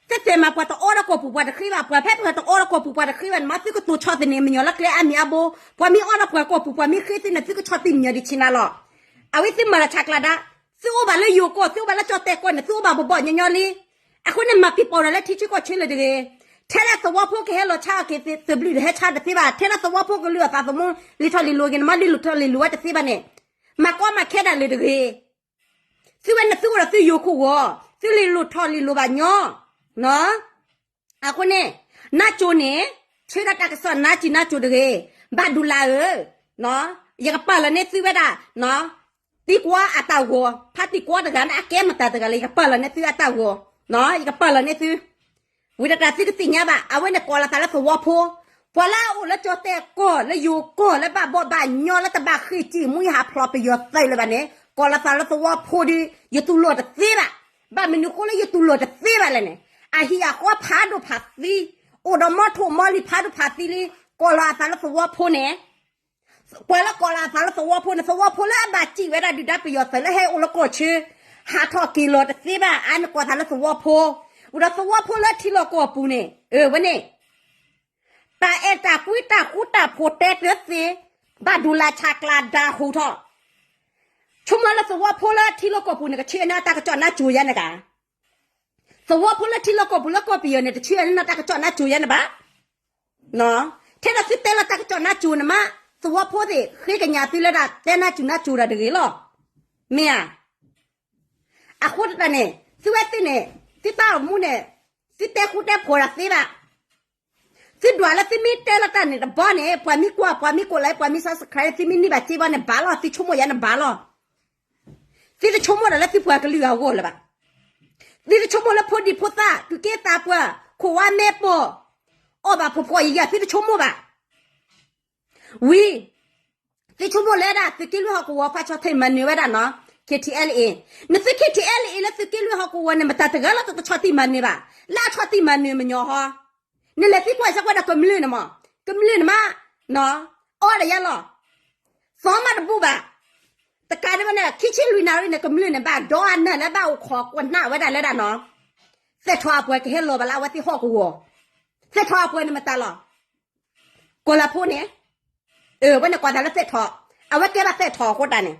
သ့ၣ်သ့ၣ်မးပှၤတအီဒီးကီၢ်ပူၤပှၤတဃ့ဘၣ်, ပှၤဖဲပှၤတအီဒီးကီၢ်ပူၤပှၤတဃ့ဘၣ်န့ၣ်မး သုကတိၤဆီၣ်သနံးမညီၤလၢကျဲအါမံၤအါဘိ, ပှၤမ့ၢ်အီဒီးပှၤကီၢ်ပူၤ ပှၤမ့ၢ်ဃ့သုန့ၣ် သုကဆီၣ်သနံးမညီၤဒံးဆ့နၤလီၤ, အဝဲသုမၤတၢ်ဆးကျးဒၣ်, သုအိၣ်ဘၣ်လၢယိၤကီၢ် သုအိၣ်ဘၣ်လၢကၠီၣ်တဲာ်ကီၢ်န့ၣ် သုအိၣ်ဘၣ်ဘီဘီညီညီလံ အဃိန့ၣ်မၤပံၤပိာ်ဒီးလၢထံဆၢကီၢ်ဆၢလၢၤတဂ့ၤ, ထဲလၢသဝီဖိကဟဲလီၤဆါအီၤက့ၤသဘျုးဒီးဟဲဆါတသ့ဘၣ်, ထဲလၢသဝီဖိကလုၢ်အသးသမူ လံထီၣ်လံလိၤက့ၤန့ၣ် မၤလုၢ်ထီၣ်လံလိၤဝဲတသ့ဘၣ်န့ၣ်, မၤကီမၤခဲဒၣ်လၢၤတဂ့ၤ, သုဝဲန့ၣ်သုအိၣ်ဒီးသုယိၤခိၣ်ဂီၤ, သုလံလိၤထီၣ်လံလိၤဘၣ်ညီ အဃိန့ၣ်, နၢ်ကၠိန့ၣ်, ဆၢဒၣ်တၢ်ကစီၣ်နၢ်ကၠိနၢ်ကၠိတဂ့ၤ, ဘၣ်ဒူလၢ်ဧၢ, ယကပာ်လီၤန့ၢ်သုဝဲဒၣ်, သံကွၢ်အတၢ်ဂီၤ, ဖါသံကွၢ်တဂၤန့ၣ် အကဲမတၤတဂၤလဲၣ် ယကပာ်လီၤန့ၢ်သုအတၢ်ဂီၤ, ယကပာ်လီၤန့ၢ်သု, ဝံၤဒီးတၢ်သုကသ့ၣ်ညါဘၣ် အဝဲန့ၣ်ကိးလီၤသးလၢသဝီဖိ, ပှၤလၢအအိၣ်လၢကၠီၣ်တဲာ်ကီၢ်လၢယိၤကီၢ်လၢဘၣ်ဘီဘၣ်ညီလၢတဘၣ်ဃ့ၢ်စံၣ်မှံဟးဖျိးပယီၤသုးလၢၤဘၣ်န့ၣ် ကိးလီၤသးလၢသဝီဖိဒီး ယတူၢ်လိာ်တသ့ဘၣ်, ဘၣ်မနုၤဃိလၢယတူၢ်လိာ်တသ့ဘၣ်လဲၣ်န့ၣ်, အဟံၣ်အဃီဖးဒိၣ်ဖးသံ, အိၣ်ဒီးမီထိၣ်မီလံၤဖးဒိၣ်ဖးသံလံ, ကိးလီၤအသးလၢသဝီဖိန့ၣ် ပှၤလၢကိးလီၤအသးလၢသဝီဖိန့ၣ် သဝီဖိလၢအဘၣ်စံၣ်ဝဲဒၣ်ဒုၣ်ဒါပယီၤသုးလၢဟဲအိၣ်လၢကီၢ်ဆၢ, ဟးထီၣ်က့ၤလီၤတသ့ဘၣ် အါန့ၣ်ကိးသးလၢသဝီဖိ, ပူၤဒီးသဝီဖိလၢထံလီၢ်ကီၢ်ပူၤန့ၣ် အၢ ဝဲန့ၣ် တၢ်အဲၣ်တၢ်ကွံတၢ်ဃူတၢ်ဖိးတဲတၢ်သ့, ဘၣ်ဒိးလၢဆးကျးဒါဟူးထီၣ်, ဆိကမိၣ်လၢသဝီဖိလၢထံလီၢ်ကီၢ်ပူၤန့ၣ် ကဆှၢန့ၢ်တၢ်ကစီၣ်နါစိၤယါန့ၣ်ကါ, သဝီဖိလၢထံလီၢ်ကီၢ်ပူၤလၢကီၢ်ပယီၤန့ၣ် တဆှၢန့ၢ်တၢ်ကစီၣ်နါစိၤယါန့ၣ်ဘၣ်, ထဲဒီးသုတဲလီၤတၢ်ကစီၣ်နါစိၤန့ၣ်မး, သဝီဖိသ့ၣ်ဃ့ကညးသုလၢဒၣ်တဲနါစိၤနါစိၤဒီးတဂ့ၤလီၤ, မ့ၢ်ဧါ အဃိသတးန့ၣ် သုဝဲသ့ၣ်န့ၣ် သုတၢ်အိၣ်မူန့ၣ် သုတဲဃူတဲဖိးတၢ်သ့ဘၣ်, သုဒွးလၢသုမ့ၢ်တဲလီၤတၢ်န့ၣ်တဘျီန့ၣ် ပှၤမ့ၢ်ကွၢ် ပှၤမ့ၢ်ကိးလၢ ပှၤမ့ၢ် subscribe သုမ့ၢ်န့ၢ်ဘၣ်စ့ဘျီန့ၣ်ဘၣ်လီၤ, သုဆိကမိၣ်ယါန့ၣ်ဘၣ်လီၤ, သုတဆိကမိၣ်ဒီးလၢသုပှၤကလုာ်အဂီၢ်လၢၤဘၣ်, သုတဆိကမိၣ်လၢဖိဒံဖိသၣ် သူၣ်က့သးပှၢ် ခိၣ်ဝါမဲပိာ် အီၣ်ဘၣ်ဖိးဖိးယံၤယံၤ သုတဆိကမိၣ်ဘၣ် ဝံၤ သုဆိကမိၣ်လၢဒၣ် သုးက့လွံၢ်ဟီၣ်ကဝီၤ ဖးဆီထံးမၤနၢၤဝဲဒၣ်နီၤ KTLA, နသု KTLA လၢသုးက့လွံၢ်ဟီၣ်ကဝီၤန့ၣ် မတၤတဂၤလီၤတဆီၣ်တံၢ်မၤနၢၤဘၣ်, လၢအဆီၣ်တံၢ်မၤနၢၤမညီဟီ, နလဲၤသံကွၢ်စၢၤကွၢ်ဒီးကမျၢၢ်န့ၣ်မး, ကမျၢၢ်န့ၣ်မး, အီၣ်ဒီးယါလီၤ, သီမးတဘူၣ်ဘၣ်, တကးဒံးဘၣ်န့ၣ် ခံဆံလွံၢ်နၣ်ရံၣ်န့ၣ် ကမျၢၢ်န့ၣ် ဘၣ်ဒီအနၢ်လၢဘၣ်အိၣ်ခိးကွၢ်နၢ်ဝဲဒၣ်လၢဒၣ်နီၤ, သဲၣ်ထီၣ်အပှၤကဟဲလီၤဘၣ်လၢအဝဲသ့ၣ်ဟီၣ်ကဝီၤ, သဲၣ်ထီၣ်အပှၤန့ၣ်မတၤလီၤ ကီၤလၤဖိန့ၣ်, အဝဲန့ၣ်ကွၢ်သးလၢသဲၣ်ထီၣ်, အဝဲကဲဘၣ်သဲၣ်ထီၣ်အဃိတၢ်န့ၣ်,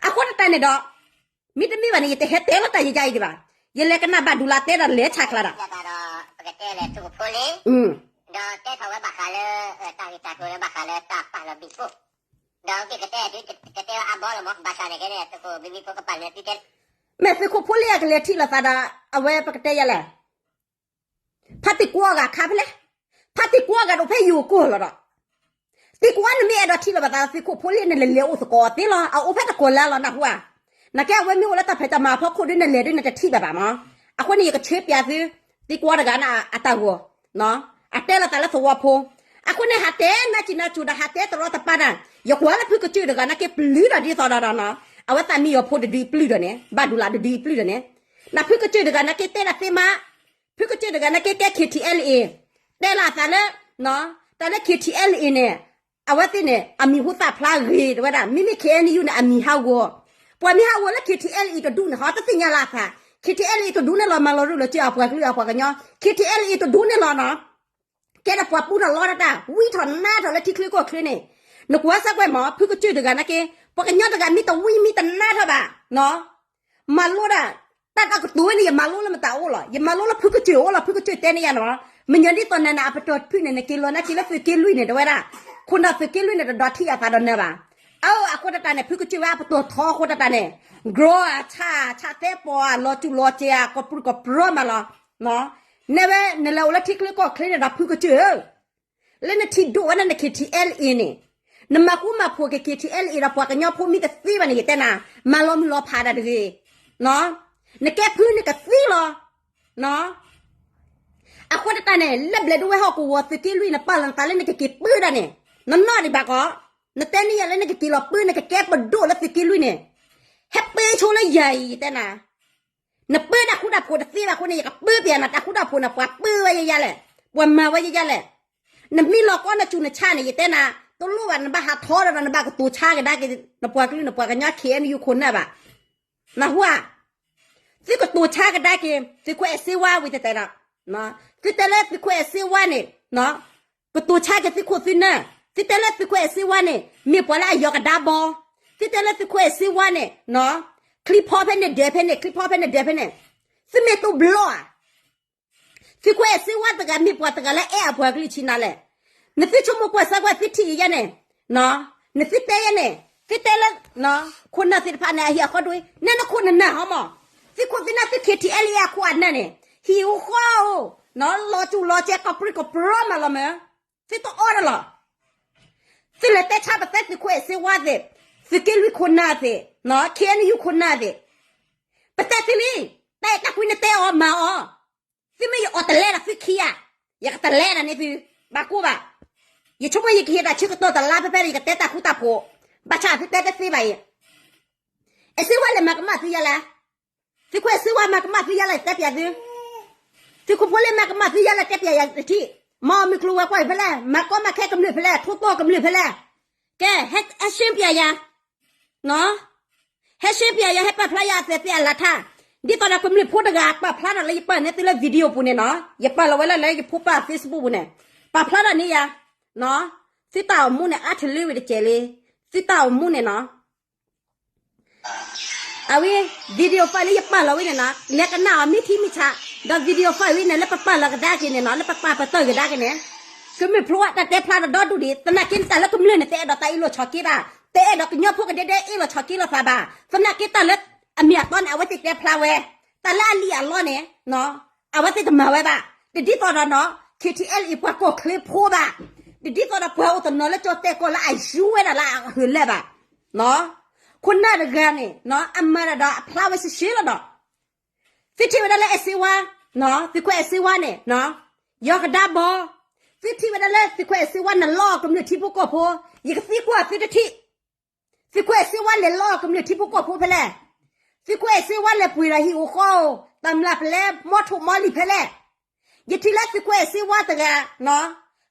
အဃိတၢ်န့ၣ်ဒီး, မ့တမ့ၢ်ဘၣ်န့ၣ် ယတဟဲတဲလီၤတၢ်ယယါအံၤဒံးဘၣ်, ယလဲၤကနၣ်ဘၣ်ဒူလၢတဲဒီးလဲၤဆးကျါဒီး, ပကတဲလၢသုးခိၣ်ဖိလ့, ဒီးတဲထီၣ်ဝဲဘၣ်ဃးလၢ, တၢ်ဂ့ၢ်တၢ်ကျိၤလၢဘၣ်ဃးလၢတၢ်ပာ်လီၤဘံၣ်ခိၣ်, ဒီးကကတဲ, ကတဲအါဘီလီၤမး ဘၣ်ဆၣ်န့ၣ်ကဲန့ၣ် သုးခိၣ်ဘံၣ်ဘံၣ်ဖိကပာ်လၢသုတဲ, မ့ၢ်သုးခိၣ်ဖိလ့အကလဲၤထံၣ်လိာ်သးဒီး, အဝဲပကတဲယဲလဲၣ် ဖါတံၢ်ကွီအဂၤခါဖဲလဲၣ်, ဖါတံၢ်ကွီအဂၤဒီးဖဲယိၤကိၢ်လီၤဒီး, တံၢ်ကွီနမ့ၢ်အဲၣ်ဒိးထံၣ်လိာ်ဘၣ်သးသုးခိၣ်ဖိလ့န့ၣ် လဲၤလဲၤအိၣ်သကိးသ့လီၤ, အအိၣ်ဖဲတကိးလါလီၤနၢ်ဟူဧါ, နကဲအဝဲမ့ၢ်အိၣ်လၢတၢ်ဖံးတၢ်မၤအဖီခိၣ်ဒီးနလဲၤဒီးနတထံၣ်ဘၣ်ဘၣ်မး, အဃိန့ၣ်ယကဆှၢပျးသု, တံၢ်ကွီတဂၤန့ၣ်အတၢ်ဂီၤ, အတဲလိာ်သးလၢသဝီဖိ, အဃိန့ၣ်ဟးတဲနါစံးနါစိၤဒီးဟးတဲတရီတပါတၢ်, ယကွၢ်လၢဖုကစၢၢ်တဂၤနာ်က့ပျုၢ်ဒီးဒ်သိးဒီးဒီးနီၤ, အဝဲသးမံယီၤဖိတဒုပျုၢ်ဒီးန့ၣ် ဘၣ်ဒူလၢတဒုပျုၢ်ဒီးန့ၣ်, နဖုကစၢၢ်တဂၤနာ်က့တဲတၢ်သ့မး, ဖုကစၢၢ်တဂၤနာ်က့ကဲ KTLA, တဲလီၤအသးလၢ, တၢ်လၢ KTLA န့ၣ်, အဝဲသ့ၣ်န့ၣ် အမံၤဟူသၣ်ဖျါဂ့ၤတဝဲဒၣ်, မ့မ့ၢ် KNU န့ၣ် အမံၤဟးဂီၤ, ပှၤမ့ၢ်ဟးဂီၤလၢ KTLA တဒူၣ်န့ၣ် ဟီတသ့ၣ်ညါလၢအသး, KTLA တဒူၣ်န့ၣ်လီၤ မၤလီၤရူၢ်လီၤစၢၤအပှၤကလုာ်အပှၤကညီ, KTLA တဒူၣ်န့ၣ်လီၤနီၤ ကဲဒီးပှၤပူထီၣ်လီတၢ်တၢ် ဝံထီၣ်နါထီၣ်လၢထံချၢကီၢ်ချၢန့ၣ်, နကွၢ်စၢ်ကွၢ်မး ဖုကစၢၢ်တဂၤနာ်က့, ပှၤကညီတဂၤမ့ၢ်တဝံမ့ၢ်တနါထီၣ်ဘၣ်, မၤလိဒၣ်, တၢ်တၢ်ကတိၤဝဲန့ၣ် ယမၤလိလၢမတၤအိၣ်လီၤ, ယမၤလိလၢဖုကစၢၢ်အိၣ်လီၤ, ဖုကစၢၢ်တဲန့ၢ်ယၤနီၤ, မ့ၢ်ညီဒ်သိးနၤနၤအပတီၢ်ဖုၣ်န့ၣ် နက့ၤလီၤနာ်က့လၢသုးက့လွံၢ်န့ၣ် တဝဲဒၣ်, ခိၣ်နၢ်သုးက့လွံၢ်န့ၣ် တဒိးထံၣ်အသးဒီးနၤဘၣ်, အၢ အဃိတၢ်တၢ်န့ၣ် ဖုကစၢၢ်ဝဲအပတီၢ်ထီအဃိတၢ်တၢ်န့ၣ်, ကြီအဆၣ် ဆၣ်သဲပီၤ လီၤစူၤလီၤစဲး ကပြူၢ်ကပြီမးလီၤ နဲဝဲနလဲၤအိၣ်လၢထံချၢကီၢ်ချၢန့ၣ်ဒီးဖုကစၢၢ်ဧၢ, လၢနထံၣ်ဒိၣ်ဝဲဒၣ်န KTLA န့ၣ်, နမၤဃူမၤဖိးက့ၤ KTLA ဒီးပှၤကညီဖိမ့ၢ်တသ့ဘၣ်န့ၣ် ယတဲနၤ, မၤလီၤမုၢ်လီၤဖးဒၣ်တဂ့ၤ, နကဲဖုနကသံလီၤ, အဃိတၢ်တၢ်န့ၣ် လၢဘျဲၣ်ဒိဝဲဟီၣ်ကဝီၤသုးက့လွံၢ်န့ၣ် ပာ်လီၤနသးလၢနကက့ၤပၢဒၣ်န့ၣ်, နနီၢ်ဒံးဘၣ်ကီး, နတဲန့ၢ်ယၤလၢနကက့ၤလီၤပၢ နကကဲပဒိၣ်လၢသုးက့လွံၢ်န့ၣ်, ဟဲပၢဆိလၢယၤအံၤ ယတဲနၤ နပၢတၢ်ဃူတၢ်ဖိးတသ့ဘၣ်အဃိန့ၣ် ယကပၢပျးနၤတၢ်ဃူတၢ်ဖိးန့ၣ် ပှၤပၢဝဲယဲယဲလဲၣ်, ပှၤမၤဝဲယဲယဲလဲၣ်, နမ့ၢ်လီၤကီနဆူၣ်နဆါန့ၣ် ယတဲနၤ, တလိၣ်ဘၣ်နဘၣ်ဟးထီဒီးနဘၣ်ကတိၤဆါကဒါက့ၤ နပှၤကလုာ်နပှၤကညီ KNU ခိၣ်နၢ်ဘၣ်, နၢ်ဟူဧါ, သုကတိၤဆါကဒါက့ၤ သုးခိၣ်အဲၣ်စ့ဝါဝံၤတဲတဲဒီး, သုတဲလၢသုးခိၣ်အဲၣ်စ့ဝါန့ၣ် ကတိၤဆါက့ၤသုးခိၣ်သုးနၢ်, သုတဲလၢသုးခိၣ်အဲၣ်စ့ဝါန့ၣ် မ့ၢ်ပှၤလၢအယီၤကဒါဘီ, သုတဲလၢသုးခိၣ်အဲၣ်စ့ဝါန့ၣ်, ချံဖီဖဲန့ၣ်ဒၢးဖဲန့ၣ် ချံဖီဖဲန့ၣ်ဒၢးဖဲန့ၣ်, သုမ့ၢ်တဘျီဧါ, သုးခိၣ်အဲၣ်စ့ဝါတဂၤမ့ၢ်ပှၤတဂၤလၢအဲၣ်အပှၤကလုာ်ဆံးနၤလဲၣ်, နသုဆိကမိၣ်ကွၢ်စၢ်ကွၢ်သုထံၣ်ယဲန့ၣ်, နသုတဲယဲန့ၣ်, သုတဲလၢ ခိၣ်နၢ်သ့ၣ်တဖၣ်န့ၣ် အဟံၣ်အဃီဒိၣ်, နဲနခိၣ်နနၢ်ဟီမး, သုးခိၣ်သုးနၢ်သု KTLA အခိၣ်အနၢ်န့ၣ်, ဟံၣ်အူဃီဧိၤ, လီၤစူၣ်လီၤစဲး ကပြံၢ်ကပြီမးလီၤမး, သုတအီၣ်တၢ်လီၤ, သုလဲၤတဲဆါပသဲသုးခိၣ်အဲၣ်စ့ဝါသ့ၣ်, သုးက့လွံၢ်ခိၣ်နၢ်သ့ၣ်, KNU ခိၣ်နၢ်သ့ၣ်, ပတဲသုလံ, တၢ်အဲၣ်တၢ်ကွံနတဲအီၤမၤအီၤ, သုမ့ၢ်ယအီၣ်တလဲဒီးသုခံဧါ, ယကတလဲဒၣ်န့ၣ်သု, ဘၣ်ကိၢ်ဘၣ်, ယဆိကမိၣ်ယကဟ့ၣ်တၢ်ဆၢကတီၢ်တလါဖဲဖဲန့ၣ် ယကတဲတၢ်ဃူတၢ်ဖိး, ဘၣ်ဆၣ်သုတဲတသ့ဘၣ်အံၤ, အဲၣ်စ့ဝါလဲၤမၤကမၣ်သုယါလဲၣ်, သုးခိၣ်အဲၣ်စ့ဝါမၤကမၣ်သုယါလဲၣ် တဲပျးသု, သုးခိၣ်ဖိလ့မၤကမၣ်သုယါလဲၣ် တဲပျးယၤတထံၣ်, မ့ၢ်အီၣ်မုၢ်ကျိၤဝဲၤကွာ်အံၤဖဲလဲၣ်, မၤကီမၤခဲကမျၢၢ်ဖဲလဲၣ်, ထိၣ်တီၢ်ကမျၢၢ်ဖဲလဲၣ်, ကဲ, ဟဲရှင်းပျးယၤ, ဟဲရှင်းပျးယၤ ဟဲပာ်ဖျါယၤအသဲးသ့ၣ်အလါထါ, ဒ်သိးဒီးကမျၢၢ်ဖိတဂၤပာ်ဖျါထီၣ်လၢယပာ်န့ၢ်သုလၢ video ပူၤန့ၣ်နီၤ, ယပာ်လီၤဝဲလၢလၢယဖိပာ် Facebook ပူၤန့ၣ်, ပာ်ဖျါထီၣ်န့ၢ်ယၤ, သုတၢ်အိၣ်မူန့ၣ် အါတလၢဝံၤတကဲးလံ, သုတၢ်အိၣ်မူန့ၣ်နီၤ အဝဲ video file လၢယပာ်လီၤဝဲန့ၣ်နီၤ, လဲၤကနၣ်အီၤမ့ၢ်ထံမ့ၢ်ဆး, ဒီး video file ဝဲန့ၣ် လၢပပာ်လီၤကဒါက့ၤန့ၣ်နီၤ, လၢပပာ်ပတုာ်ကဒါက့ၤန့ၣ်, ကမျၢၢ်ဖိတၢ်တဲဖျါဒီးဒီဒူၣ်ဒံး, သနာ်က့န့ၣ် တၢ်လၢကမျၢၢ်န့ၣ် တအဲၣ်ဒိးတၢ်အ့ၣ်လိာ်ဆိးက့ဘၣ်, တအဲၣ်ဒိးကညီဖိကဒဲဒဲအ့ၣ်လိာ်ဆိးက့လိာ်သးဘၣ်, သနာ်က့တၢ်လၢအမ့ၢ်အတီန့ၣ် အဝဲသ့ၣ်တဲဖျါဝဲ, တၢ်လၢအလံာ်အလီန့ၣ် အဝဲသ့ၣ်တမၤဝဲဘၣ်, တဒ်သိးဒီးနီၤ KTLA ပှၤကီၢ်ချၢဖိဘၣ်, တဒ်သိးဒီးပှၤအိၣ်တနီၤလၢကၠီတဲာ်ကီၢ်လၢအယူၤဝဲဒၣ်လၢအဂုၤလၢၢ်ဘၣ်, ခိၣ်နၢ်တဂၤန့ၣ် အမၤတၢ်ဒီးအဖျါဝဲရှဲရှဲလီၤဒီး, သုထံၣ်ဝဲဒၣ်လၢအဲၣ်စ့ဝါ, သုးခိၣ်အဲၣ်စ့ဝါန့ၣ်, ယီၤကဒါဘီ, သုထံၣ်ဝဲဒၣ်လၢသုးခိၣ်အဲၣ်စ့ဝါန့ၣ် လီအီၣ်ကမျၢၢ်ထံဖိကီၢ်ဖိ, ယကသံကွၢ်သုတထံၣ် သုးခိၣ်အဲၣ်စ့ဝါလဲၤလီအီၣ်ကမျၢၢ်ထံဖိကီၢ်ဖိဖဲလဲၣ်, သုးခိၣ်အဲၣ်စ့ဝါလဲၤပှ့ၤဒီးဟံၣ်အိၣ်ဃီအိၣ် တၢ်မျၢ်ပလဲ မီထိၣ်မီလံၤဖဲလဲၣ်, ယထံၣ်လၢသုးခိၣ်အဲၣ်စ့ဝါတဂၤ,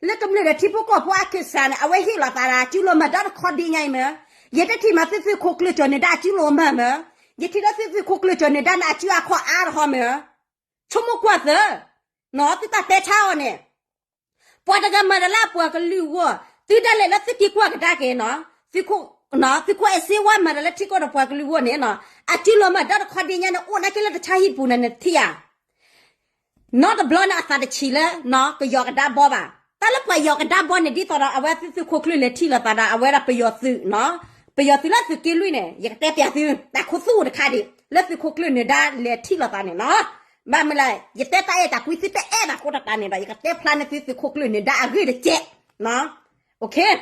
လၢကမျၢၢ်ဒီးထံဖိကီၢ်ဖိအကစၢ်န့ၣ် အဝဲဟ့ၣ်လီၤသးဒီးအစုလိၤမၤဒီတခီဒ့ညါအံၤမ့ၢ်, ယတထံၣ်မးသုသုးခိၣ်ကျၢၢ်ကၠီၣ်နၢၤဒါအစုလိၤမၤမ့ၢ်, ယထံၣ်လၢသုသုးခိၣ်ကျၢၢ်ကၠီၣ်နၢၤဒါန့ၣ် အစုအခီၣ်အါတခီမ့ၢ်, ဆိကမိၣ်ကွၢ်သၢ သုတၢ်တဲဆါအီၤန့ၣ်, ပှၤတဂၤမၤတၢ်လၢအပှၤကလုာ်အဂီၢ်, တုၤဒၣ်လဲာ်လၢသုက့ၤကွၢ်ကဒါက့ၤနီၤ, သုးခိၣ်အဲၣ်စ့ဝါမၤတၢ်လၢထံကီၢ်ဒီးပှၤကလုာ်အဂီၢ်န့ၣ်, အစုလိၤမၤဒီတခီဒ့ညါန့ၣ် အိၣ်နာ်က့လၢတၢ်ဆါဟံၣ်ပူၤန့ၣ် နထံၣ်ဧါ နီတဘျီန့ၣ် အသးတဆံးလၢ ကယီၤကဒါဘီဘၣ်. တၢ်လၢပှၤယီၤကဒါဘီန့ၣ် ဒ်သိးဒီးအဝဲသုသုးခိၣ်ကျၢၢ်လဲၤထံၣ်လိာ်သးဒီး အဝဲဒၣ်ပယီၤသုး, ပယီၤသုးလၢသုးက့လွံၢ်န့ၣ် ယကတဲပျးသု တၢ်ခူသူၣ်တခါဒံး လၢသုးခိၣ်ကျၢၢ်နၢၤဒါလဲၤထံၣ်လိာ်သးန့ၣ်လီၤ. ဘၣ်မနုၤလဲၣ် ယတဲတၢ်အဲၣ်တၢ်ကွံ သုတအဲၣ်ဘၣ်ဃိတၢ်တၢ်န့ၣ်ဒီး ယကတဲဖျါန့ၢ်သုသုးခိၣ်ကျၢၢ်နၢၤဒါအဂ့ၢ်တကဲး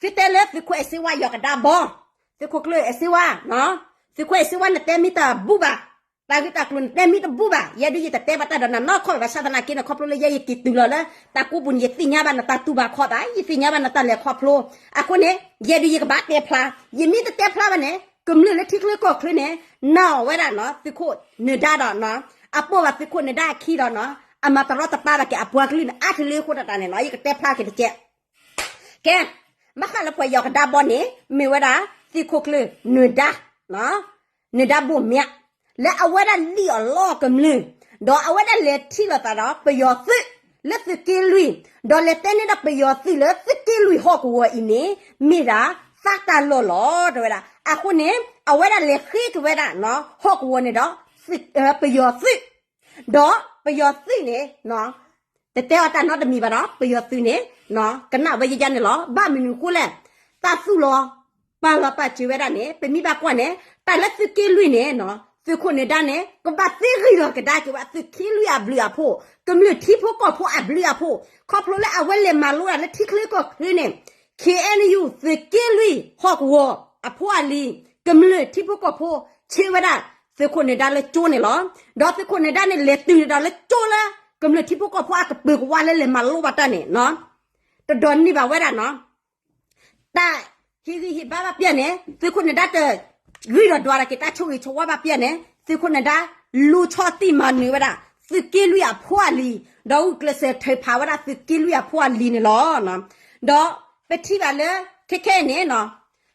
သုတဲလၢသုးခိၣ်အဲၣ်စ့ဝါယီၤကဒါဘီ, သုးခိၣ်ကျၢၢ်အဲၣ်စ့ဝါ, သုးခိၣ်အဲၣ်စ့ဝါနတဲမ့ၢ်တဘူၣ်ဘၣ်, တၢ်ဂ့ၢ်တၢ်ကျိၤနတဲမ့ၢ်တဘူၣ်ဘၣ်, ယဲဒုးယတတဲဘၣ်တၢ်ဒီးနၤနီတခီဘၣ် ဘၣ်ဆၣ်သနာ်က့န့ၣ် ခီဖျိလၢယဲယက့ၤတုၤလီၤလၢ တၢ်ကူပူၤန့ၣ် ယသ့ၣ်ညါဘၣ်နတၢ်တူၢ်ဘၣ်ခီၣ်ဘၣ်, ယသ့ၣ်ညါဘၣ်နတၢ်လဲၤခီဖျိ, အဃိန့ၣ် ယဲဒုးယကဘၣ်တဲဖျါ, ယမ့ၢ်တတဲဖျါဘၣ်န့ၣ် ကမျၢၢ်လၢထံချၢကီၢ်ချၢန့ၣ် နာ်အီၤဝဲဒၣ်နီၤ သုးခိၣ်နၢၤဒါဒီး အပိာ်ဘၣ်သုးခိၣ်နၢၤဒါအခံဒီးနီၤ အမၤတရီတပါဘၣ်က့ၤအပှၤကလုာ်န့ၣ် အါတလၢဃိတၢ်တၢ်န့ၣ်နီၤ ယကတဲဖျါက့ၤတကဲး ကဲ, ဘၣ်ဃးလၢပှၤယီၤကဒါဘီန့ၣ် မ့ၢ်ဝဲဒၣ် သုးခိၣ်ကျၢၢ်နၢၤဒါ, နၢၤဒါဘိၣ်မၠး, လၢအဝဲဒၣ်လံၣ်အီၤလီအီၤကမျၢၢ်, ဒီးအဝဲဒၣ်လဲၤထံၣ်လိာ်သးဒီးပယီၤသုးလၢသုးက့လွံၢ်, ဒီးလဲၤတဲန့ၢ်ဒီးပယီၤသုးလၢသုးက့လွံၢ်ဟီၣ်ကဝီၤအံၤန့ၣ် မ့ၢ်ဒၣ်သးတၢ်လီၢ်လီၤ တဲဝဲဒၣ်. အဃိန့ၣ် အဝဲဒၣ်လဲၤဃ့က့ၤဝဲဒၣ် ဟီၣ်ကဝီၤန့ၣ်ဒီး ပယီၤသုး, ဒီးပယီၤသုးန့ၣ် တတဲအီၤတၢ်နီတမံၤဘၣ်ဒီး ပယီၤသုးန့ၣ် ကနၣ်ဝဲယဲယါန့ၣ်လီၤ. ဘၣ်မနုၤအဃိလဲၣ်, တၢ်သူၣ်လီၤပာ်လီၤပာ်စၢၤဝဲဒၣ်န့ၣ် ပမ့ၢ်ဘၣ်ကွၢ်န့ၣ် တၢ်လၢသုးက့လွံၢ်န့ၣ် သုးခိၣ်နၢၤဒါန့ၣ် ကဘၣ်သ့ဂံၢ်လီၤကဒါက့ၤဝဲ သုးက့လွံၢ်အဘျုးအဖှိၣ်, ကမျၢၢ်ထံဖိကီၢ်ဖိအဘျုးအဖှိၣ်, ခီဖျိလၢအဝဲလဲၤမၤလိတၢ်လၢထံချၢကီၢ်ချၢန့ၣ် KNU သုးက့လွံၢ်ဟီၣ်ကဝီၤအဖိအလံၤ, ကမျၢၢ်ထံဖိကီၢ်ဖိ ဆှၢဝဲဒၣ် သုးခိၣ်နၢၤဒါလၢကၠိန့ၣ်လီၤ. ဒီးသုးခိၣ်နၢၤဒါန့ၣ် လဲၤတုၤန့ၣ်ဒီးလၢကၠိလၢ ကမျၢၢ်ထံဖိကီၢ်ဖိအကပၢၤကဝါလၢလဲၤမၤလိဘၣ်တၢ်န့ၣ် တဒိးန့ၢ်ဘၣ်ဝဲဒၣ်နီၤ တၢ်ဟ့ၣ်ဂံၢ်ဟ့ၣ်ဘါဘၣ်ပျဲၢ်န့ၣ် သုးခိၣ်နၢၤဒါတဂံၢ်ဒီးဒွးတၢ်က့ၤတၢ်ဆိၣ်ဂ့ၤဆိၣ်ဝါဘၣ်ပျဲၢ်န့ၣ် သုးခိၣ်နၢၤဒါ လူၤဆီၣ်တံၢ်မၤနၢၤဝဲဒၣ် သုးက့လွံၢ်အဖိအလံၤ, ဒီးဂုာ်ကျဲးစၢးထုးဖးဝဲဒၣ်သုးက့လွံၢ်အဖိအလံၤန့ၣ်လီၤ. ဒီးပထံၣ်ဘၣ်လၢ ခဲခဲအံၤန့ၣ်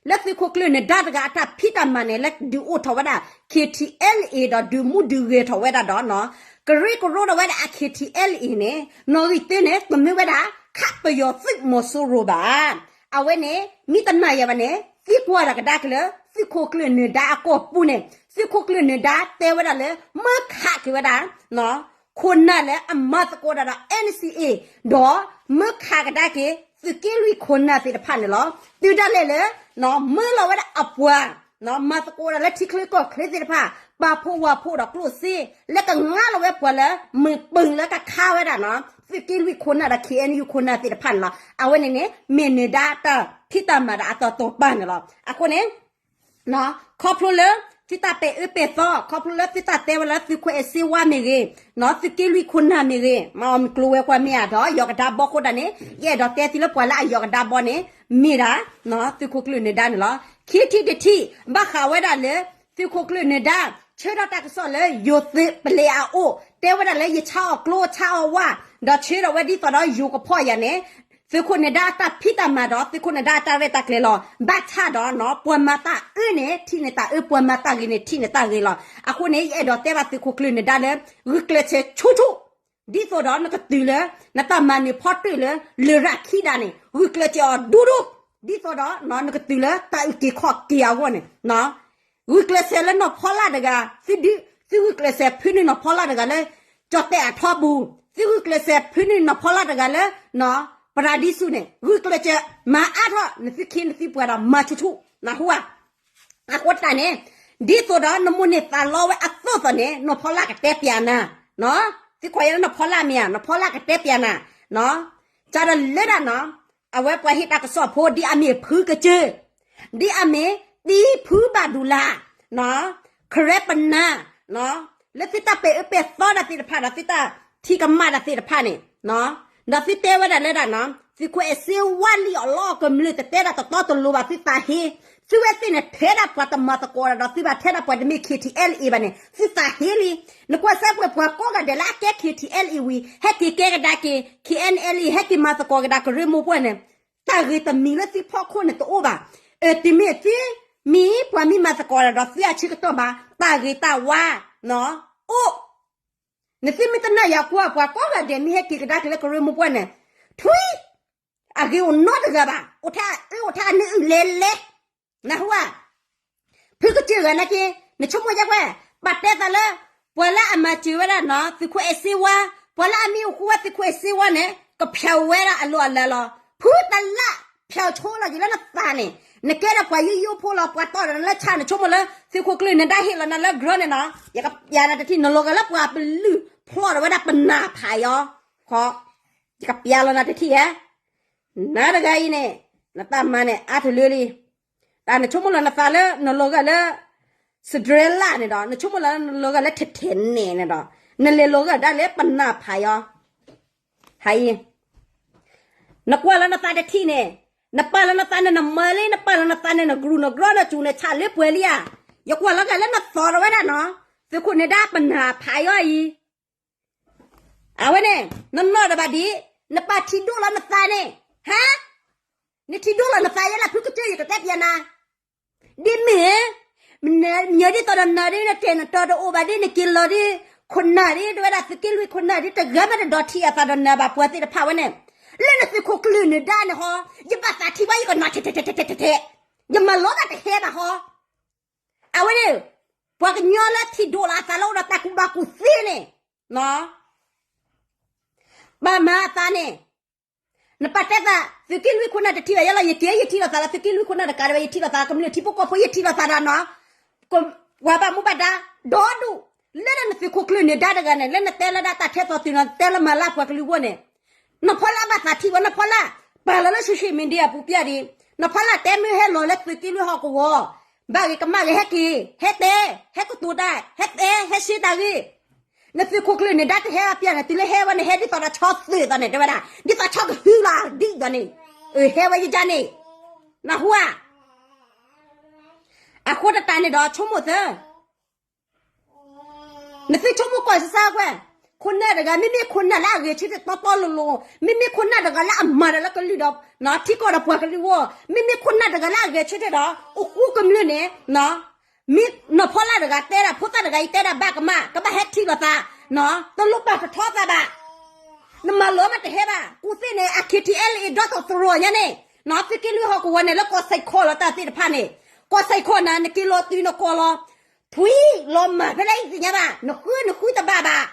လၢသုးခိၣ်ကျၢၢ်နၢၤဒါတဂၤအတၢ်ဖံးတၢ်မၤန့ၣ် လၢဒုးအိၣ်ထီၣ်ဝဲဒၣ် KTLA ဒီးဒုးမူဒုးဂဲၤထီၣ်ဝဲဒၣ်ဒီး ကရၢကရိဒီးဝဲဒၣ်အ KTLA န့ၣ် နီၣ်ဂံၢ်တၢန့ၣ် တမ့ၢ်ဝဲဒၣ် ခးပယီၤသုးမီၤစိရိၤဘၣ်. အဝဲန့ၣ် မ့ၢ်တနာ်ယၤဘၣ်န့ၣ် သံကွၢ်ဒီးကဒါက့ၤလၢ သုးခိၣ်ကျၢၢ်နၢၤဒါအကီၢ်ပူၤန့ၣ် သုးခိၣ်ကျၢၢ်နၢၤဒါတဲဝဲဒၣ်လၢ မၢခးက့ၤဝဲဒၣ် ခိၣ်နၢ်လၢအမၤသကိးတၢ်ဒီး NCA ဒီးမၢခးကဒါက့ၤ သုးက့လွံၢ်ခိၣ်နၢ်သ့ၣ်တဖၣ်န့ၣ်လီၤ. တုၤဒၣ်လဲာ်လၢ မၢလီၤဝဲဒၣ်အပှၤ မၤသကိးတၢ်လၢထံချၢကီၢ်ချၢသ့ၣ်တဖၣ် ပာ်ဖှိၣ်ဝၤဖှိၣ်ဒီးကျိၣ်စ့ လၢကငါလီၤဝဲပှၤလၢ မုၢ်ပၢၢ်လၢကခါဝဲဒၣ်နီၤ သုးက့လွံၢ်ခိၣ်နၢ်ဒီး KNU ခိၣ်နၢ်သ့ၣ်တဖၣ်န့ၣ်လီၤ. အဝဲန့ၣ်န့ၣ် မ့ၢ်နၢၤဒါတၢ်ဖံးတၢ်မၤဒီးအတၢ်တိာ်ပာ်န့ၣ်လီၤ. အဃိန့ၣ် ခီဖျိလၢ သုတၢ်ပဲာ်အၢပဲာ်သီ ခီဖျိလၢသုတၢ်တဲဝဲလၢသုးခိၣ်အဲၣ်စ့ဝါမ့ၢ်ဂ့ၤ, သုးက့လွံၢ်ခိၣ်နၢ်မ့ၢ်ဂ့ၤ, မၤအီၤမုၢ်ကျိၤဝဲၤကွာ်မ့ၢ်ဧါဒီး ယီၤကဒါဘီဃိဒၣ်န့ၣ် ယအဲၣ်ဒိးတဲသုလၢပှၤလၢအယီၤကဒါဘီန့ၣ် မ့ၢ်ဒၣ် သုးခိၣ်ကျၢၢ်နၢၤဒါန့ၣ်လီၤ. ခံထံၣ်တထံၣ် ဘၣ်ဃးဝဲဒၣ်လၢ သုးခိၣ်ကျၢၢ်နၢၤဒါ ဆၢထီၣ်တၢ်ကစီၣ်လၢယိၤသုးပလဲၤအအိၣ် တဲဝဲဒၣ်လၢယဆါအီၤကျိ ဆါအီၤဝါ ဒီးဆၢထီၣ်ဝဲဒ်သိးဒီးယိၤကဖီၣ်ယၤန့ၣ် သုးခိၣ်နဒါအတၢ်ဖံးတၢ်မၤဒီး သုးခိၣ်နဒါအတၢ်ရဲၣ်တၢ်ကျဲၤလီၤ. ဘၣ်ဆၣ်ဒီးနီၤ ပှၤမၤတၢ်အၢန့ၣ် ထံၣ်န့ၢ်တၢ်အၢ, ပှၤမၤတၢ်ဂ့ၤန့ၣ် ထံၣ်န့ၢ်တၢ်ဂ့ၤလီၤ. အဃိန့ၣ် ယအဲၣ်ဒိးတဲဘၣ်သုးခိၣ်ကျၢၢ်နဒါလၢ ဂုာ်ကျဲးစၢးဆူၣ်ဆူၣ် ဒ်သိးဒီးနကတုၤလၢ နတၢ်မၤနၢၤဖီတၢၣ်လၢ လရာ်ခံဒါန့ၣ် ဂုာ်ကျဲးစၢးအီၤဒူဒူ, ဒ်သိးဒီး နကတုၤလၢတၢ်အုၣ်က့ၤခီၣ်က့ၤအဂီၢ်န့ၣ် ဂုာ်ကျဲးစၢးလၢနီၢ်ဖီလၢ်တဂၤ, သုဒု, သုဂုာ်ကျဲးစၢးဖုန့ၢ်နီၢ်ဖီလၢ်တဂၤလၢ ကၠီၣ်တဲၣ်အထီပူၤ, သုဂုာ်ကျဲးစၢးဖုန့ၢ်နီၢ်ဖီလၢ်တဂၤလၢ ပရၤဒံစူၤန့ၣ် ဂုာ်ကျဲးစၢးမၤအါထီၣ် နသုခ့နသုပှၤဒီးမၤဆူၣ်ဆူၣ် နၢ်ဟူဧါ. အဃိတၢ်န့ၣ် ဒ်သိးဒီးနမိၢ်န့ၢ်သးလီဝဲအသိးသိးန့ၣ် နီၢ်ဖီလၢ်ကတဲပျးနၤ, သုခိးယဲလၢနီၢ်ဖီလၢ်မ့ၢ်ဧါ, နီၢ်ဖီလၢ်ကတဲပျးနၤ, ကဒီးလၢဒၣ်နီၤ အဝဲပှၤဟ့ၣ်တၢ်ကစီၣ်ဖိ ဒ်အမ့ၢ်ဖုကစၢၢ်, ဒ်အမ့ၢ်တံဖုဘၣ်ဒူလၢ်, ခရဲပနၢ်, လၢသုတၢ်ပဲာ်အၢပဲာ်သီတၢ်သ့ၣ်တဖၣ်ဒီး သုတၢ်ထံကမၣ်တၢ်သ့ၣ်တဖၣ်န့ၣ်, ဒီးသုတဲဝဲဒၣ်လၢဒၣ်နီၤ သုးခိၣ်အဲၣ်စ့ဝါလံအီၤလီအီၤကမျၢၢ် တတဲဒၣ်တတီတလိၤဘၣ် သုသးဟ့, သုဝဲသ့ၣ်န့ၣ် ထဲဒၣ်ပှၤတမၤသကိးဒီး သုဘၣ်ထဲဒၣ်ပှၤတမ့ၢ် ခ့ထံအဲလ်အ့ဘၣ်န့ၣ် သုသးဟ့လံ. နကွၢ်စၢ်ပှဲၤပှၤကိးဂၤဒဲးလၢအကဲ ခ့ထံအဲလ်အ့ဝံၤ ဟဲက့ၤကဲကဒါက့ၤ ခ့အဲလ်အ့ ဟဲက့ၤမၤသကိးကဒါကရၢမိၢ်ပှၢ်န့ၣ် တၢ်ဂ့ၤတမံၤလၢသုဖီခိၣ်န့ၣ်တအိၣ်ဘၣ်. တမ့ၢ်သုမံၤပှၤမ့ၢ်မၤသကိးဒီး သုအဆၢကတီၢ်ဘၣ် တၢ်ဂ့ၤတၢ်ဝါ အိၣ် နသုမ့ၢ်တနာ်ယၤကွၢ် ပှၤကိးဂၤဒဲးမ့ၢ်ဟဲက့ၤကဒါက့ၤလၢကရၢမိၢ်ပှၢ်န့ၣ် ထွံၣ် အဂ့ၤအိၣ်နီတဂၤဘၣ်, အိၣ်ထဲအအၢအိၣ်ထဲအနၢအုၣ်လဲၤလဲၤ, နၢ်ဟူဧါ. ဖုကစၢၢ်ဂၤနာ်က့ နဆိကမိၣ်ယဲကွၢ် ပာ်တဲသးလၢ ပှၤလၢအမၤစၢၤဝဲဒၣ်နီၤ သုးခိၣ်အဲၣ်စ့ဝါ, ပှၤလၢအမံၤအိၣ်ဃူဝဲသုးခိၣ်အဲၣ်စ့ဝါန့ၣ် ကဖျါဝဲဒၣ်အလီၢ်အလၤလီၤ. ဖုတလၢ်ဖျါဆိလီၤက့ၤလၢနသးန့ၣ် နကဲဒီးပှၤယိယိဖိလီၤ ပှၤတီၢ်ဒီးနလၢဆၣ် နဆိကမိၣ်လၢ သုးခိၣ်ကျၢၢ်နဒါဟ့ၣ်လီၤနၤလၢ drone န့ၣ်နီၤ ယကပျးနၤတထံၣ် နလီၤဂာ်လၢပှၤပလုၢ်ဖျီၣ်ဒီးဝဲဒၣ်ပနၢ်ဖးယီၤ, ယကပျးလီၤနၤတထံၣ်ဧါ. နၤတဂၤအံၤန့ၣ် နတၢ်မၤန့ၣ် အါတလၢလံ. တၢ်နဆိကမိၣ်လီၤနသးလၢ နလီၤဂာ်လၢ စဒြဲလၢ်န့ၣ်ဒီး နဆိကမိၣ်လီၤနလီၤဂာ်လၢထဲထဲန့ၣ်န့ၣ်ဒီး နလဲၤလီၤဂာ်ဒၣ်လၢပနၢ်ဖးယီၤ ဟါအံၤ နကွၢ်လၢနသးတထံၣ်န့ၣ်, နပာ်လီၤနသးန့ၣ် နမၤလံ, နပာ်လီၤနသးန့ၣ် နကရူၢ်နကရၢ နစူၢ်နဆးလၢပှဲၤလံဧါ. ယကွၢ်လီၤဂာ်လၢနသီၣ်ဒီးဝဲဒၣ်နီၤ, သုးခိၣ်နဒါပနၢ်ဖးယီၤအံၤ, အဝဲန့ၣ် နနီၢ်တဘၣ်ဒံး, နပာ်ထံဒိၣ်လီၤနသးန့ၣ်, ဟါ, နထံဒိၣ်လီၤနသးယဲလၢဖုကစၢၢ် ယကတဲပျးနၤ ဒ်မ့ၢ် မ့ၢ်ဒ်သိးဒီးနၤဒ် နတဲာ်နတီၤတအိၣ်ဘၣ်ဒ် နက့ၤလီၤဒ် ခိၣ်နၢ်ဒ် တဝဲဒၣ်သုးက့လွံၢ်ခိၣ်နၢ်ဒ် တဂၤမ့ၢ်တဒိးထံၣ်အသးဒီးနၤဘၣ် ပှၤသ့ၣ်တဖၣ်ဝဲန့ၣ်, လၢနသုးခိၣ်ကျၢၢ်နဒါန့ၣ်ဟီ, ယဘၣ်သးထံၣ်ဘၣ် ယကနၣ်ထဲထဲထဲထဲထဲ, ယမၤလိဘၣ်တဟဲဘၣ်ဟီ, အဝဲန့ၣ် ပှၤကညီလၢထံၣ်ဒိၣ်လီၤအသးလၢအိၣ်ဒီးတၢ်ကူၣ်ဘၣ်ကူၣ်သ့န့ၣ် ဘၣ်မၤအသးန့ၣ်, နပာ်တဲသး သုးက့လွံၢ်ခိၣ်နၢ်တထံၣ်ဘၣ်ယဲလီၤ, ယက့ၤ ယထံၣ်လိာ်သးလၢ သုးက့လွံၢ်ခိၣ်နၢ်တကးဒံးဘၣ် ယထံၣ်လိာ်သး ကမျၢၢ်ထံဖိကီၢ်ဖိ ယထံၣ်လိာ်သးဒီးနီၤ, ပှၤဘၣ်မူဘၣ်ဒါ ဒီဒူၣ်, လၢနသုးခိၣ်ကျၢၢ်နဒါတဂၤန့ၣ် လၢနတဲလၢဒၣ်တၢ်ထဲသိးတုၤနီၤ တဲလၢမၤလၢပှၤကလုာ်ဂီၢ်န့ၣ်, နီၢ်ဖီလၢအဘၣ်သးထံၣ်ဝဲ နီၢ်ဖီလၢ ပာ်လီၤလၢ social media အပူၤပျၢ်ဒံး, နီၢ်ဖီလၢတဲမ့ၢ်ဟဲလီၤလၢသုးက့လွံၢ်ဟီၣ်ကဝီၤ, ဘၣ်ဂ့ၤကမၣ်ဂ့ၤ ဟဲက့ၤ ဟဲတဲ ဟဲကတိၤတၢ် ဟဲတဲ ဟဲရှဲတၢ်ဂ့ၢ် နသုးခိၣ်ကျၢၢ်နဒါတဟဲအပျၢ်န့ၣ် တုၤလၢဟဲဝဲန့ၣ် ဟဲဒ်သိးဒီးဆီသုးသးန့ၣ် တဲဝဲဒၣ် ဒ်သိးဆီကဟုလၢဒ်သိးန့ၣ်, အဟဲဝဲယကန့ၣ်, နၢ်ဟူဧါ. အဃိတၢ်န့ၣ်ဒီးဆိကမိၣ်သၢ နသုဆိကမိၣ်ကွၢ်စၢ်စၢ်ကွၢ်, ခိၣ်နၢ်တဂၤ မ့မ့ၢ်ခိၣ်နၢ်လၢအဂဲၤဆၢထၢၣ်တီတီလိၤလိၤ, မ့မ့ၢ်ခိၣ်နၢ်တဂၤလၢအမၤတၢ်လၢကလုာ်ဒီး ထံကီၢ်ဒီးပှၤကလုာ်အဂီၢ်, မ့မ့ၢ်ခိၣ်နၢ်တဂၤလၢအဂဲၤဆၢထၢၣ်ဒီး အိၣ်ဃူကမျၢၢ်န့ၣ် မ့ၢ်နီၢ်ဖီလာ်တဂၤတဲဒၣ် ဖိသၣ်တဂၤအံၤတဲဒၣ်ဘၣ်ကမၣ် ကဘၣ်ဟဲထံၣ်လိာ်သး, တလိၣ်ပာ်ကထီသးဘၣ်, နမၤလိမးတဟဲဘၣ် ကူၣ်သ့ၣ်န့ၣ် အ ခ့ထံအဲလ်အ့ ဒီသဒၢညါန့ၣ်, သုးက့လွံၢ်ဟီၣ်ကဝီၤန့ၣ် လၢကီၢ်စဲၣ်ခီၣ်လီၤတၢ်သ့ၣ်တဖၣ်န့ၣ်, ကီၢ်စဲၣ်ခီၣ်နၤ နက့ၤလီၤတုၤနကီၢ်လီၤ, ထွံၣ်လီၤမၢ်ဖဲလဲၣ်အံၤသ့ၣ်ညါဘၣ် နဃုနဃုတဘၣ်ဘၣ်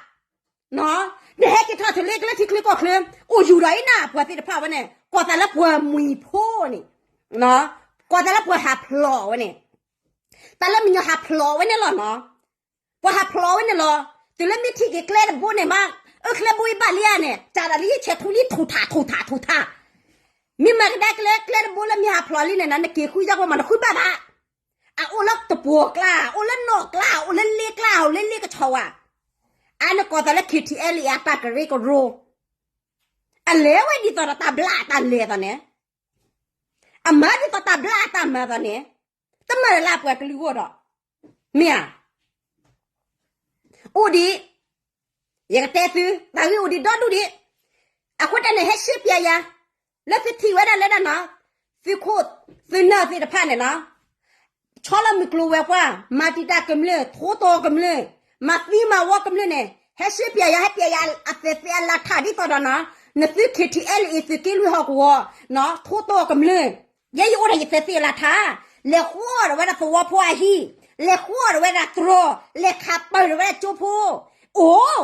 နဟဲက့ၤထီၣ်ထံလၢကျဲထံချၢကီၢ်ချၢ, အိၣ်ယူၤဒီးအံၤနၤ ပှၤသ့ၣ်တဖၣ်ဝဲန့ၣ် ကိးသးလၢပှၤမှံၤဖိန့ၣ်, ကိးသးလၢပှၤဟးဖျိးဝဲန့ၣ်, တၢ်လၢမံၤညီဟးဖျိးဝဲန့ၣ်လီၤနီၤ, ပှၤဟးဖျိးဝဲန့ၣ်လီၤ, တုၤလၢမ့ၢ်ထံၣ်က့ၤကျဲတဘိန့ၣ်မး, အၢကျဲဘိအံၤဘၣ်လံဧါန့ၣ် စးဒီးလၢယဆဲးထူလံ ထူၣ်ထးထူၣ်ထးထူၣ်ထး, မ့ၢ်မၤကဒါက့ၤလၢကျဲတဘိလၢမ့ၢ်ဟးဖျိးလံန့ၣ် နက့ၤဃုယါကွၢ်မး နဃုဘၣ်ဘၣ် အအိၣ်လၢတပှီၤကျါ, အိၣ်လၢနီၣ်ကျါ, အိၣ်လၢလ့ကျါ, အိၣ်လၢလ့ကဆီဝါ, အနကိးသးလၢ ခ့ထံအဲလ်အ့ အတၢ်ကရၢကရိ, အလဲၤဝဲဒ်သိးဒီးတၢ်ဘျၣ်အတၢ်လဲၤသးန့ၣ်, အမၤဒ်သိးတၢ်ဘျၣ်အတၢ်မၤသးန့ၣ်, တမၤလၢပှၤကလုာ်ဂီၢ်ဒီး, မ့ၢ်ဧါ, အိၣ်ဒံး, ယကတဲသု, တၢ်ဂ့ၢ်အိၣ်ဒံးဒီဒူၣ်ဒံး, အဃိတၢ်န့ၣ်ဟဲရှဲပျဲယၤ, လၢသုထံၣ်ဝဲဒၣ်လၢဒၣ်နီၤ, သုးခိၣ်သုးနၢ်သ့ၣ်တဖၣ်န့ၣ်နီၤ, ဆီလီၤမုၢ်ကျိၤဝဲၤကွာ်, မၤတံာ်တာ်ကမျၢၢ်, ထိတီကမျၢၢ်, မၤသံမၤဝီကမျၢၢ်န့ၣ်, ဟဲရှ့ပျဲယၤ ဟဲပျဲယၤအသဲးသ့ၣ်အလၢထးဒ်သိးဒီးနီၤ, နသု KTLA သုးက့လွံၢ်ဟီၣ်ကဝီၤ, ထိတီကမျၢၢ်, ယဲယအိၣ်ဒီးယသဲးသ့ၣ်အလၢထး, လဲၤဃီဒီးဝဲဒၣ်သဝီဖိအဟံၣ်, လဲၤဃီဒီးဝဲဒၣ်တြီၤ, လဲၤခးပၢၤဒီးဝဲဒၣ်ကၠိဖိ, အိၣ်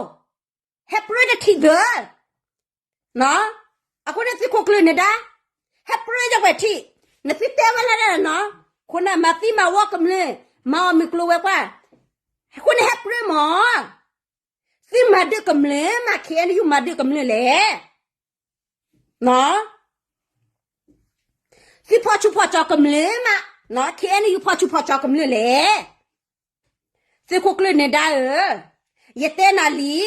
ဟဲပြၢတထံၣ်သၢ, အဃိန့ၣ်သုးခိၣ်ကျၢၢ်နဒါ, ဟဲပြၢယဝဲထံၣ်, နသုတဲဝဲလၢဒၣ်နီၤ, ခိၣ်နၢ်မၤသံမၤဝီကမျၢၢ်, မၤအီၣ်မုၢ်ကျိၤဝဲၤကွာ်, အဃိန့ၣ်ဟဲပြၢမၢ်, သုမၤဒၢးကမျၢၢ်မး KNU မၤဒၢးကမျၢၢ်လဲၣ် သုဖီၣ်ဆူၣ်ဖီၣ်ကၠီကမျၢၢ်မး, KNU ဖီၣ်ဆူၣ်ဖီၣ်ကၠီကမျၢၢ်လဲၣ်. သုးခိၣ်ကျၢၢ်နဒါဧၢ, ယတဲနၤလံ,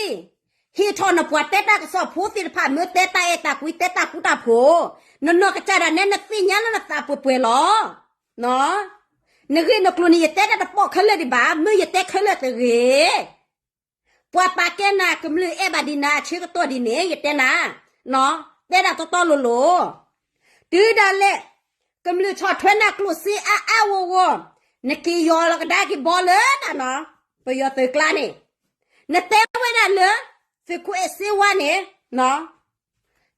ဟ့ၣ်ထီၣ်နပှၤတဲတၢ်ကစီၣ်ဖိသ့ၣ်တဖၣ် မ့ၢ်တဲတၢ်အဲၣ်တၢ်ကွံ တဲတၢ်ဃူတၢ်ဖိး, နနီၢ်ကစၢ်ဒၣ်နဲ နသ့ၣ်ညါလၢနသးပှဲၤပှဲၤလီၤ. နဂ့ၢ်နကျိၤန့ၣ် ယတဲတၢ်တပိာ်ခဲလၢာ်ဒံးဘၣ်, မ့ၢ်ယတဲခဲလၢာ်တဂ့ၤ ပှၤပာ်ကဲနၤ ကမျၢၢ်အဲၣ်ဘၣ်ဒံးနၤအဆၢကတီၢ်ဒ်န့ၣ် ယတဲနၤ, တဲဒၣ်တီတီလိၤလိၤ, တုၤဒၣ်လဲာ် ကမျၢၢ်ဆီၣ်ထွဲနၤကျိၣ်စ့အါအါဂီၢ်ဂီၢ်, နက့ၤယီၤလီၤကဒါက့ၤဘီလၢတၢ်နီၤ, ပယီၤသုးကျါန့ၣ်, နတဲဝဲဒၣ်လၢ သုးခိၣ်အဲၣ်စ့ဝါန့ၣ်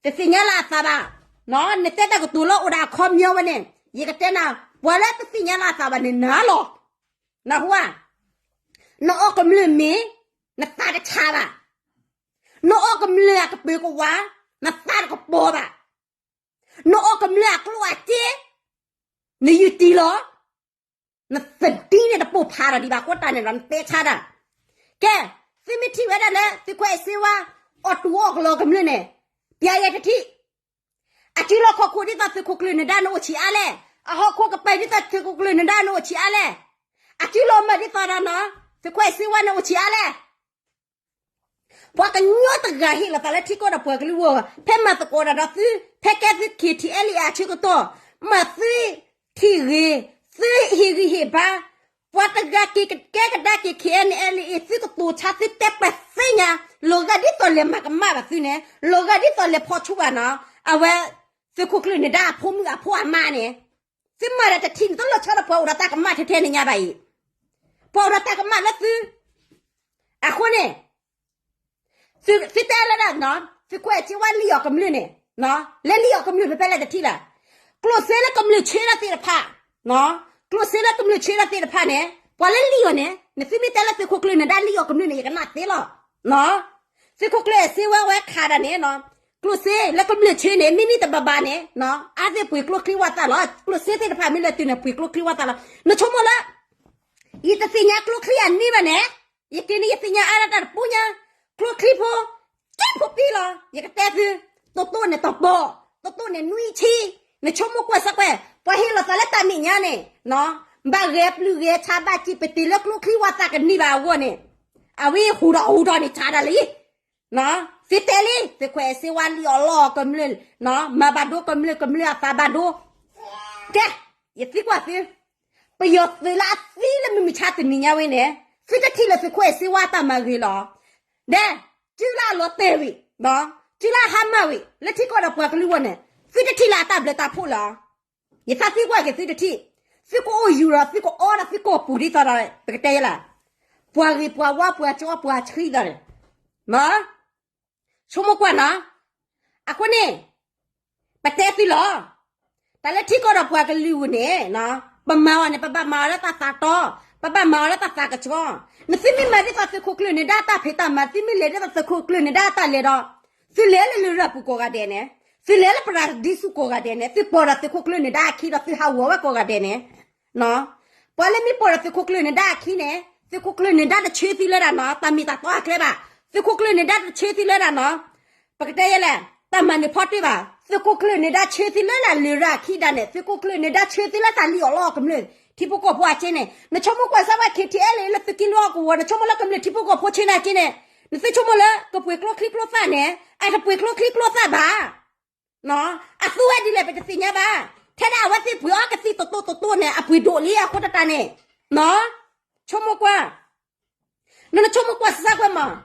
တသ့ၣ်ညါလၢအသးဘၣ်, နတဲတၢ်ကတိၤလၢအိၣ်ဒီးအခီပညီဝဲန့ၣ်, ယကတဲနၤ, ပှၤလၢတသ့ၣ်ညါလၢအသးဘၣ်န့ၣ် နၤလီၤ. နၢ်ဟူဧါ, နအီၣ်ကမျၢၢ်မ့ၤ, နသးတဆါဘၣ်. နအီၣ်ကမျၢၢ်အကပၢၤကဝါ, နသးတကပီၤဘၣ်. နအီၣ်ကမျၢၢ်အကျိၣ်အစ့, နယုၢ်တံၢ်လီၤ. နသဒံန့ၣ်တပိာ်ဖးဒီးဒံးဘၣ်အဃိတၢ်န့ၣ်ဒီး နတဲဆါတၢ်. ကဲ, သုမ့ၢ်ထံၣ်ဝဲဒၣ်လၢ သုးခိၣ်အဲၣ်စ့ဝါ အီၣ်တူၢ်အီၣ်ကလီကမျၢၢ်န့ၣ်, ပျဲယဲတထံၣ် အစုလီၢ်ခီၣ်ခိၣ်ဒ်သိးသုးခိၣ်ကျၢၢ်နဒါန့ၣ်အိၣ်ဆံးအါလဲၣ်, အဟီၣ်ခိၣ်ကပၤဒ်သိးသုးခိၣ်ကျၢၢ်နဒါန့ၣ်အိၣ်ဆံးအါလဲၣ်, အစုလီၢ်မၢ်ဒ်သိးဒီးနီၤ, သုးခိၣ်အဲၣ်စ့ဝါန့ၣ်အိၣ်ဆံးအါလဲၣ်. ပှၤကညီတဂၤဟ့ၣ်လီၤသးလၢထံကီၢ်ဒီးပှၤကလုာ်အဂီၢ်, ဖဲမၤသကိးတၢ်ဒီးသု, ဖဲကဲသု KTLA အဆၢကတီၢ်, မၤသုထံၣ်ဂ့ၤ, သုဟ့ၣ်ဂံၢ်ဟ့ၣ်ဘါ, ပှၤတဂၤက့ၤကကဲကဒါက့ၤ KNLA သုကတိၤဆါ သုတဲပှၤသ့ၣ်ညါ, လီၤဂာ်ဒ်သိးလဲၤမၤကမၣ်ဘၣ်သုန့ၣ်, လီၤဂာ်ဒ်သိးလဲၤဖီၣ်ဆူၣ်ဘၣ်နီၤ, အဝဲ သုးခိၣ်ကျၢၢ်နဒါအဖိမုၣ်အဖိအမါန့ၣ်, သုမၤဒီးတထံၣ်န့ၣ် တလိၣ်ဆၢဒီးပှၤအိၣ်ဒီးတၢ်ကမၣ်ထဲထဲန့ၣ်ညါဘၣ်အံၤ, ပှၤအိၣ်ဒီးတၢ်ကမၣ်လၢသု အဃိန့ၣ် သုတဲလၢဒၣ်နီၤ, သုးခိၣ်အဲၣ်စ့ဝါလံၣ်အီၣ်ကမျၢၢ်န့ၣ်, လၢလံၣ်အီၣ်ကမျၢၢ်ဖဲဖဲလဲၣ်တထံၣ်ဘၣ်, ကျိၣ်စ့လၢကမျၢၢ်ဆ့ထီၣ်သ့ၣ်တဖၣ်, ကျိၣ်စ့လၢကမျၢၢ်ဆ့ထီၣ်သ့ၣ်တဖၣ်န့ၣ် ပှၤလၢလံၣ်အီၣ်န့ၣ် နသုမ့ၢ်တဲလၢသုးခိၣ်ကျၢၢ်နဒါလံၣ်အီၣ်ကမျၢၢ်န့ၣ် ယကနၣ်သ့လီၤ. သုးခိၣ်ကျၢၢ်အဲၣ်စ့ဝါဝဲခးဒၣ်န့ၣ်, ကျိၣ်စ့လၢကမျၢၢ်ဆ့န့ၣ် မ့မ့ၢ်တဘၣ်ဘၣ်န့ၣ်, အါသ့ၣ်ပှ့ၤကျိချံဝၣ်သၣ်လီၤ, ကျိၣ်စ့သ့ၣ်တဖၣ်မ့ၢ်လဲၤတုၤန့ၣ် ပှ့ၤကျိချံဝၣ်သၣ်လီၤ. နဆိကမိၣ်လၢ ယတသ့ၣ်ညါကျိချံအနံၣ်ဘၣ်န့ၣ်, ယက့ၤန့ၣ်ယသ့ၣ်ညါအါဒၣ်တၢ်တပူၤညါ, ကျိချံဖိ, ကဲဖိပံလီၤ, ယကတဲသု, တိတိန့ၣ်တပီၤ, တိတိန့ၣ်နွံဆံ, နဆိကမိၣ်ကွၢ်စၢ်ကွၢ်, ပှၤဟ့ၣ်လီၤသးလၢတၢ်မဲာ်ညါန့ၣ်, ဘၣ်ဂဲၤပျုၢ်ဂဲၤဆါဘၣ်စံးပတ့ၢ်လၢကျိချံဝၣ်သၣ်ကနံၣ်ဘၣ်အဂီၢ်န့ၣ်, အဝဲဟူးဒီးဟူးဒီးန့ၣ်ဆါဒၣ်လံ သုတဲလံ, သုးခိၣ်အဲၣ်စ့ဝါလံၣ်အီၣ်လီၢ်အီၣ်ကမျၢၢ်, မၤဘၣ်ဒိကမျၢၢ် ကမျၢၢ်အသးဘၣ်ဒိ, ကဲ, ယသံကွၢ်သု, ပယီၤသုးလၢအသံလၢမုၢ်မဆါတနံၤညါဝဲန့ၣ်, သုတထံၣ်လၢသုးခိၣ်အဲၣ်စ့ဝါတၢ်မၤဂ့ၤလီၤ. ဒီး, စုလၢအလီၤတဲာ်ဝံၤ, စုလၢအဟါမၢ်ဝံၤ လၢထံကီၢ်ဒီးပှၤကလုာ်အဂီၢ်န့ၣ်, သုတထံၣ်လၢအတၢ်ဘျုးတၢ်ဖှိၣ်လီၤ. ယသံကွၢ်က့ၤသုတထံၣ်, သုကအိၣ်ယူၤဒီး သုကအီဒီး သုကအိၣ်ပူၤဒ်သိးဒီး ပကတဲယဲလၢ, ပှၤဂ့ၤပှၤဝါပှၤကၠီပှၤဆှံဒီးန့ၣ်, ဆိကမိၣ်ကွၢ်နီၤ, အဃိန့ၣ်, ပတဲသုလီၤ, တၢ်လၢထံကီၢ်ဒီးပှၤကလုာ်အဂီၢ်န့ၣ်, ပမၤအီၤန့ၣ် ပဘၣ်မၤအီၤလၢတၢ်သးတီ, ပဘၣ်မၤအီၤလၢတၢ်သးကဆှီ, နသုမ့ၢ်မၤဒ်သိးသုးခိၣ်ကျၢၢ်နဒါတၢ်ဖံးတၢ်မၤ သုမ့ၢ်လဲၤဒ်သိးသုးခိၣ်ကျၢၢ်နဒါတၢ်လဲၤဒီး, သုလဲၤလၢလရာ်ပူၤကိးဂၤဒဲးန့ၣ်, သုလဲၤလၢပရၤဒံစူးကိးဂၤဒဲးန့ၣ် သုပိာ်ဒီးသုးခိၣ်ကျၢၢ်နဒါအခံဒီးသုဟးဂီၤဝဲကိးဂၤဒဲးန့ၣ် ပှၤလၢမ့ၢ်ပိာ်ဒီးသုးခိၣ်ကျၢၢ်နဒါအခံန့ၣ် သုးခိၣ်ကျၢၢ်နဒါတဆၢသုလၢဒၣ်နီၤ တၢ်မ့ၢ်တၢ်တီအကျဲဘၣ်, သုးခိၣ်ကျၢၢ်နဒါတဆၢသုလၢဒၣ်နီၤ, ပကတဲယဲလဲၣ်, တၢ်မၤနၢၤဖီတၢၢ်ဘၣ်, သုးခိၣ်ကျၢၢ်နဒါဆၢသုလၢဒၣ်လရာ်ခံဒၣ်န့ၣ် သုးခိၣ်ကျၢၢ်နဒါဆၢသုလၢတၢ်လံၣ်အီၣ်လီအီၣ်ကမျၢၢ် ထံဖိကီၢ်ဖိအကျဲန့ၣ် နဆိကမိၣ်ကွၢ်စၢ်ဝဲ KTLA လၢသုးက့လွံၢ်ဟီၣ်ကဝီၤ နဆိကမိၣ်လၢကမျၢၢ်ထံဖိကီၢ်ဖိဆၢနၤက့န့ၣ်, နသုဆိကမိၣ်လၢကပှ့ၤကျိချံကျိသၣ်န့ၣ် အတပှ့ၤကျိချံကျိသၣ်ဘၣ် အသူဝဲဒ်လဲၣ်ပတသ့ၣ်ညါဘၣ်, ထဲဒၣ်အဝဲသ့ၣ်ပှ့ၤအီကသံၣ်တတိၢ်တတိၢ်န့ၣ် အပှ့ၤဒိၣ်လံအဃိတၢ်န့ၣ်, ဆိကမိၣ်ကွၢ်, နဆိကမိၣ်ကွၢ်စၢ်ကွၢ်မး,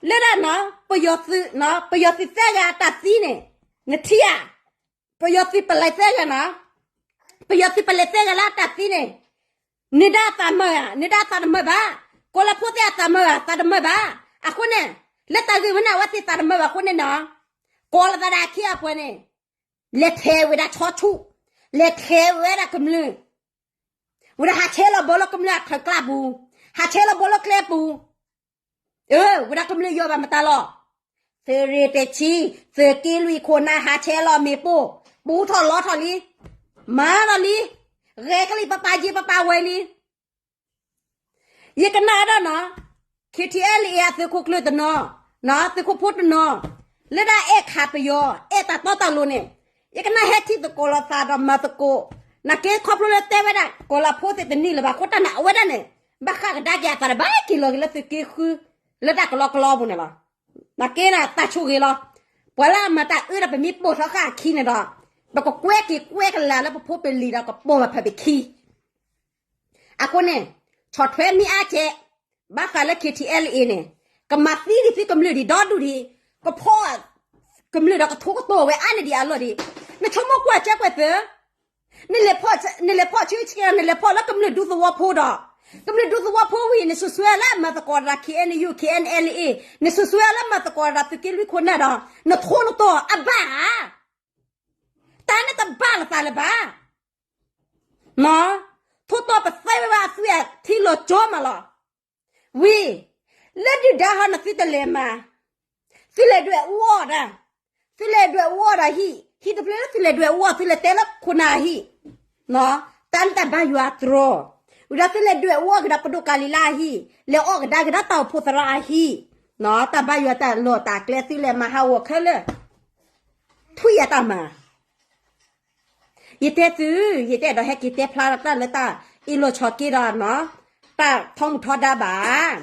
လၢဒၣ်နီၤ ပယီၤသုးသၢဂၤအတၢ်သံန့ၣ်, နထံၣ်ဧါ ပယီၤသုးပလဲၤသ့ဂၤနီၤ, ပယီၤသုးပလဲၤသ့ဂၤလၢအတၢ်သံန့ၣ်, နၢၤဒါအသးမၢဧါ, နၢၤဒါအသးတမၢဘၣ်, ကီၤလၤဖိသ့ၣ်အသးမၢဧါ, သးတမၢဘၣ်. အဃိန့ၣ်, လၢတၢ်ဂ့ၢ်ဝဲန့ၣ် အဝဲသ့ၣ်သးတမၢဘၣ်အဃိန့ၣ်နီၤ, ကိးလီၤသးဒီးအခ့အပှၤန့ၣ်, လဲၤထဲးဝဲဒၣ်ဆီဆူၣ်, လဲၤထဲးဝဲဒၣ်ကမျၢၢ် ဝဲဒၣ်ဟးဆဲးလီၤဘီလၢကမျၢၢ်အချၢကျါပူၤ, ဟးဆဲးလီၤဘီလၢကျဲပူၤ, အၢ ဝဲဒၣ်ကမျၢၢ်ယီၢ်ဘၣ်မတၤလီၤ. သုးရ့ၣ်တဆံ, သုးက့လွံၢ်ခိၣ်နၢ်ဟးဆဲးလီၤမ့ၣ်ပိၢ်, ပူထီၣ်လီထီၣ်လံ, မၤထီၣ်လံ, ဂဲၤကလံၣ်ပပာ်ယ့ပပာ်ဝဲလံ. ယကနၣ်ဒီးနီၤ, ခ့ထံအဲလ်အ့ အသုးခိၣ်ကျၢၢ်တနီၤ, သုးခိၣ်ဖိတနီၤ, လၢဒၣ်အဲၣ်ခးပယီၤ အဲၣ်တၢ်တီတၢ်လိၤန့ၣ်, ယကနၣ်ဟဲထံၣ်သကိးလိာ်သးဒီးမၤသကိး, နာ်က့ခီဖျိလၢတဲဝဲဒၣ် ကီၤလၤဖိသ့ၣ်တန့ၢ်လၢၤဘၣ်အဃိတၢ်န့ၣ် အဝဲဒၣ်န့ၣ်, ဘၣ်ဃးကဒါက့ၤအသးဒီးဘၣ်က့ၤလီၤက့ၤလၢသုးက့ဃု, လၢတၢ်ကလီကလီပူၤန့ၣ်လီၤ. နာ်က့န့ၣ်တၢ်ဆိၣ်ဂ့ၤလီၤ. ပှၤလၢအမၤတၢ်အၢဒီးပမ့ၢ်ပိာ်ထီၣ်ဃာ်အခံန့ၣ်ဒီး, ပကကွဲက့ၤကွဲကလၤလၢပဖိပလံၤဒီးကပိာ်ဘၣ်ဖဲပခံ အဃိန့ၣ်, ဆီၣ်ထွဲမ့ၢ်အါကဲး, ဘၣ်ဃးလၢ ခ့ထံအဲလ်အ့ န့ၣ်, ကမၤသံဒံးသုကမျၢၢ်ဒံးဒီဒူၣ်ဒံး, ကဖီၣ်ကမျၢၢ်ဒီးကထိကတီၢ်ဝဲအါန့ၢ်ဒံးအလီၢ်ဒံး, နဆိကမိၣ်ကွၢ်ကၢကွဲးသၢ, နလဲၤဖီၣ်ဆၢဆၢ နလဲၤဖီၣ်လၢကမျၢၢ်ဒူသဝီဖိဒီး, ကမျၢၢ်ဒူသဝီဖိဝံၤ နစူးစွဲလၢအမၤသကိးဒီး ခ့အဲၣ်ယူၣ် ခ့အဲၣ်အဲလ်အ့, နစူးစွဲလၢမၤသကိးဒီးသုးက့လွံၢ်ခိၣ်နၢ်ဒီး, နထိနတီၢ်အဘၣ်ဧါ တၢ်န့ၣ်တဘၣ်လီၤသးလၢၤဘၣ်. ထိတီၢ်ပသဲဝဲဘၣ်အသွံၣ်အထံလီၤကၠီမးလီၤ. ဝံၤ, လၢဒုၣ်ဒါဟီနသုတလဲၤမၤ, သုလဲၤဒွဲၣ်အူအီၣ်ဒၣ်, သုလဲၤဒွဲၣ်အူအီၣ်ဒီးဟံၣ်, ဟံၣ်တဖျၢၣ်လၢသုလဲၤဒွဲၣ်အူအီၣ် သုလဲၤတဲလၢခိၣ်နၢ်အဟံၣ်, တၢ်န့ၣ်တၢ်ဘါယွၤအတြီ, ဝံၤဒီးသုလဲၤဒွဲၣ်အူအီၣ်က့ၤဒီးပဒိၣ်ကၤလံၤလါအဟံၣ်, လဲၤအီၣ်ကဒါက့ၤဒီးတၢ်အိၣ်ဖှိၣ်သရၣ်အဟံၣ်, တၢ်ဘါယွၤတၢ်လီၢ်တၢ်ကျဲသုလဲၤမၤဟးဂီၤခဲလၢာ် ထွံၣ်ယၤတၢ်မၤ ယတဲသု, ယတအဲၣ်ဒိးဟဲက့ၤတဲဖျါဒီးတၢ်လၢတၢ်အ့ၣ်လိာ်ဆိးက့ဒီးနီၤ, တၢ်ထီမုၢ်ထီဒါဘၣ်.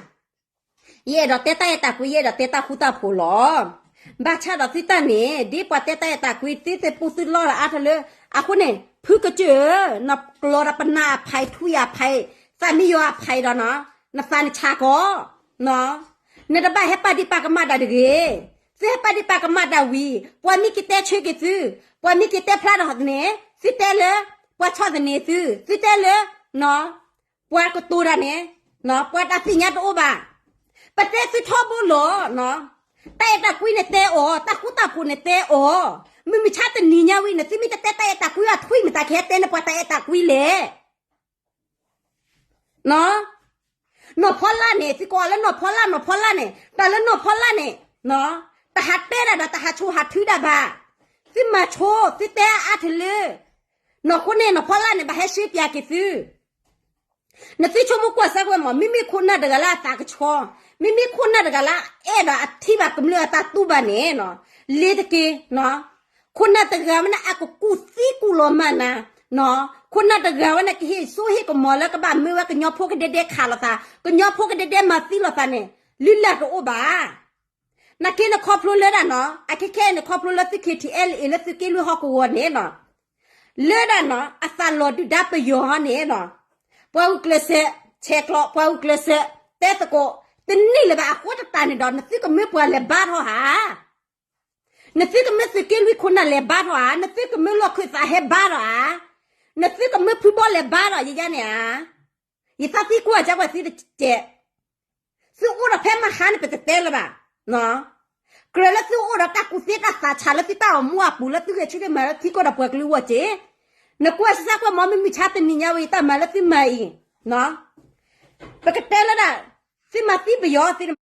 ယအဲၣ်ဒိးတဲတၢ်အဲၣ်တၢ်ကွံ, ယအဲၣ်ဒိးတဲတၢ်ဃူတၢ်ဖိးလီၤ. ဘၣ်ဆၣ်ဒီးသုတၢ်န့ၣ် ဒ်ပှၤတဲတၢ်အဲၣ်တၢ်ကွံ သုသ့ၣ်ပူသုလီၢ်လၢအါထီၣ်လၢ, အဃိန့ၣ် ဖုကစၢၢ်ဧၢ, နကျီဒီးပနၢ်အဖး ထွံၣ်အဖး, သးမံယီၤအဖးဒီးနီၤ, နသးနဆါကီး နတဘၣ်ဟဲပာ်ဒံးပာ်ကမၣ်တၢ်တဂ့ၤ. သုဟဲပာ်ဒံးပာ်ကမၣ်တၢ်ဝံၤ ပှၤမ့ၢ်က့ၤတဲဆၢက့ၤသု, ပှၤမ့ၢ်က့ၤတဲဖျါထီၣ်န့ၣ် သုတဲလၢ ပှၤဆီၣ်သနံးသု, သုတဲလၢ ပှၤကတိၤတၢ်န့ၣ် ပှၤတၢ်သ့ၣ်ညါတအိၣ်ဘၣ်. ပတဲသုထီဘိလီၤ. တၢ်အဲၣ်တၢ်ကွံန့ၣ်တဲအီၤ, တၢ်ဃူတၢ်ဖိးန့ၣ်တဲအီၤ, မုၢ်မဆါတနံၤညါဝံၤန့ၣ် သုမ့ၢ်တတဲတၢ်အဲၣ်တၢ်ကွံအထွံၣ် မတၤကဟဲတဲန့ၢ်ပှၤတၢ်အဲၣ်တၢ်ကွံလဲၣ်. နီၢ်ဖီလာ်န့ၣ် သုကိးလၢနီၢ်ဖီလာ် နီၢ်ဖီလာ်န့ၣ် တၢ်လၢနီၢ်ဖီလာ်န့ၣ် တဟးတဲဒၣ်ဒီး တဟးဆိၣ်ဟးထုဒၣ်ဘၣ်. သုမၤဆိ သုတဲအါထီၣ်လၢ နီၢ်ဃိန့ၣ် နီၢ်ဖီလာ်န့ၣ် ဘၣ်ဟဲရှဲပၠးက့ၤသု နသုဆိကမိၣ်ကွၢ်စၢ်ကွဲးမး မ့မ့ၢ်ခိၣ်နၢ်တဂၤလၢအသးကဆှီ, မ့မ့ၢ်ခိၣ်နၢ်တဂၤလၢအအဲၣ်ဒိးအထံၣ်ဘၣ်ကမျၢၢ်အတၢ်တူၢ်ဘၣ်န့ၣ် လ့ၤတက့ၢ်. ခိၣ်နၢ်တဂၤဝဲန့ၣ် အကကူၣ်သံကူၣ်လီၤမၢ်နၤ, ခိၣ်နၢ်တဂၤဝဲန့ၣ် ကဟ့ၣ်စိဟ့ၣ်ကမီၤလၢကဘၣ်မၢဝဲကညီဖိကဒဲဒဲခးလိာ်သး, ကညီဖိကဒဲဒဲမၤသံလိာ်သးန့ၣ် လုၢ်လၢ်တအိၣ်ဘၣ်. နာ်က့န့ၣ်ခီဖျိလၢဒၣ်နီၤ, အခဲခဲအံၤန့ၣ် ခီဖျိလၢသု ခ့ထံအဲလ်အ့ လၢသုးက့လွံၢ်ဟီၣ်ကဝီၤန့ၣ်နီၤ လၢဒၣ်နီၤ အသးလီၤဒုၣ်ဒါပယီၤဟီန့ၣ်နီၤ, ပှၤဂုာ်ကျဲးစၢး ဆဲးကျိး ပှၤဂုာ်ကျဲးစၢး တဲသကိး တန့ၢ်လၢၤဘၣ်အဃိသတးန့ၣ်ဒီး နသုကမၢပှၤလဲၤဘါထီၣ်ဧါ, နသုကမၢသုးက့လွံၢ်ခိၣ်နၢ်လဲၤဘါထီၣ်ဧါ, နသုကမၢလီၢ်ခၢၣ်သးဟဲဘါထီၣ်ဧါ, နသုကမၢဖုဘီလဲၤဘါထီၣ် ယယါန့ၣ်ဧါ. ယသးသံကွၢ်ကၢ်ကွဲးသုတကဲး သုအိၣ်ဒီးဖဲမဟါန့ၣ် ပတတဲလၢၤဘၣ်. ကြၢးလၢသုအိၣ်ဒီးတၢ်ကူၣ်သ့တၢ်သးဆးလၢသုတၢ်အိၣ်မူအပူၤလၢသုဂဲၤဆၢထၢၣ်မၤလၢထံကီၢ်ဒီးပှၤကလုာ်အဂီၢ်က့ၤ, နကွၢ်စၢ်ကွဲးမး မုၢ်မဆါတနံၤညါဝဲ ယတၢ်မၤလၢသုမၤအံၤ, ပကတဲလၢဒၣ် သုမၤသံပယီၤသ့ၣ်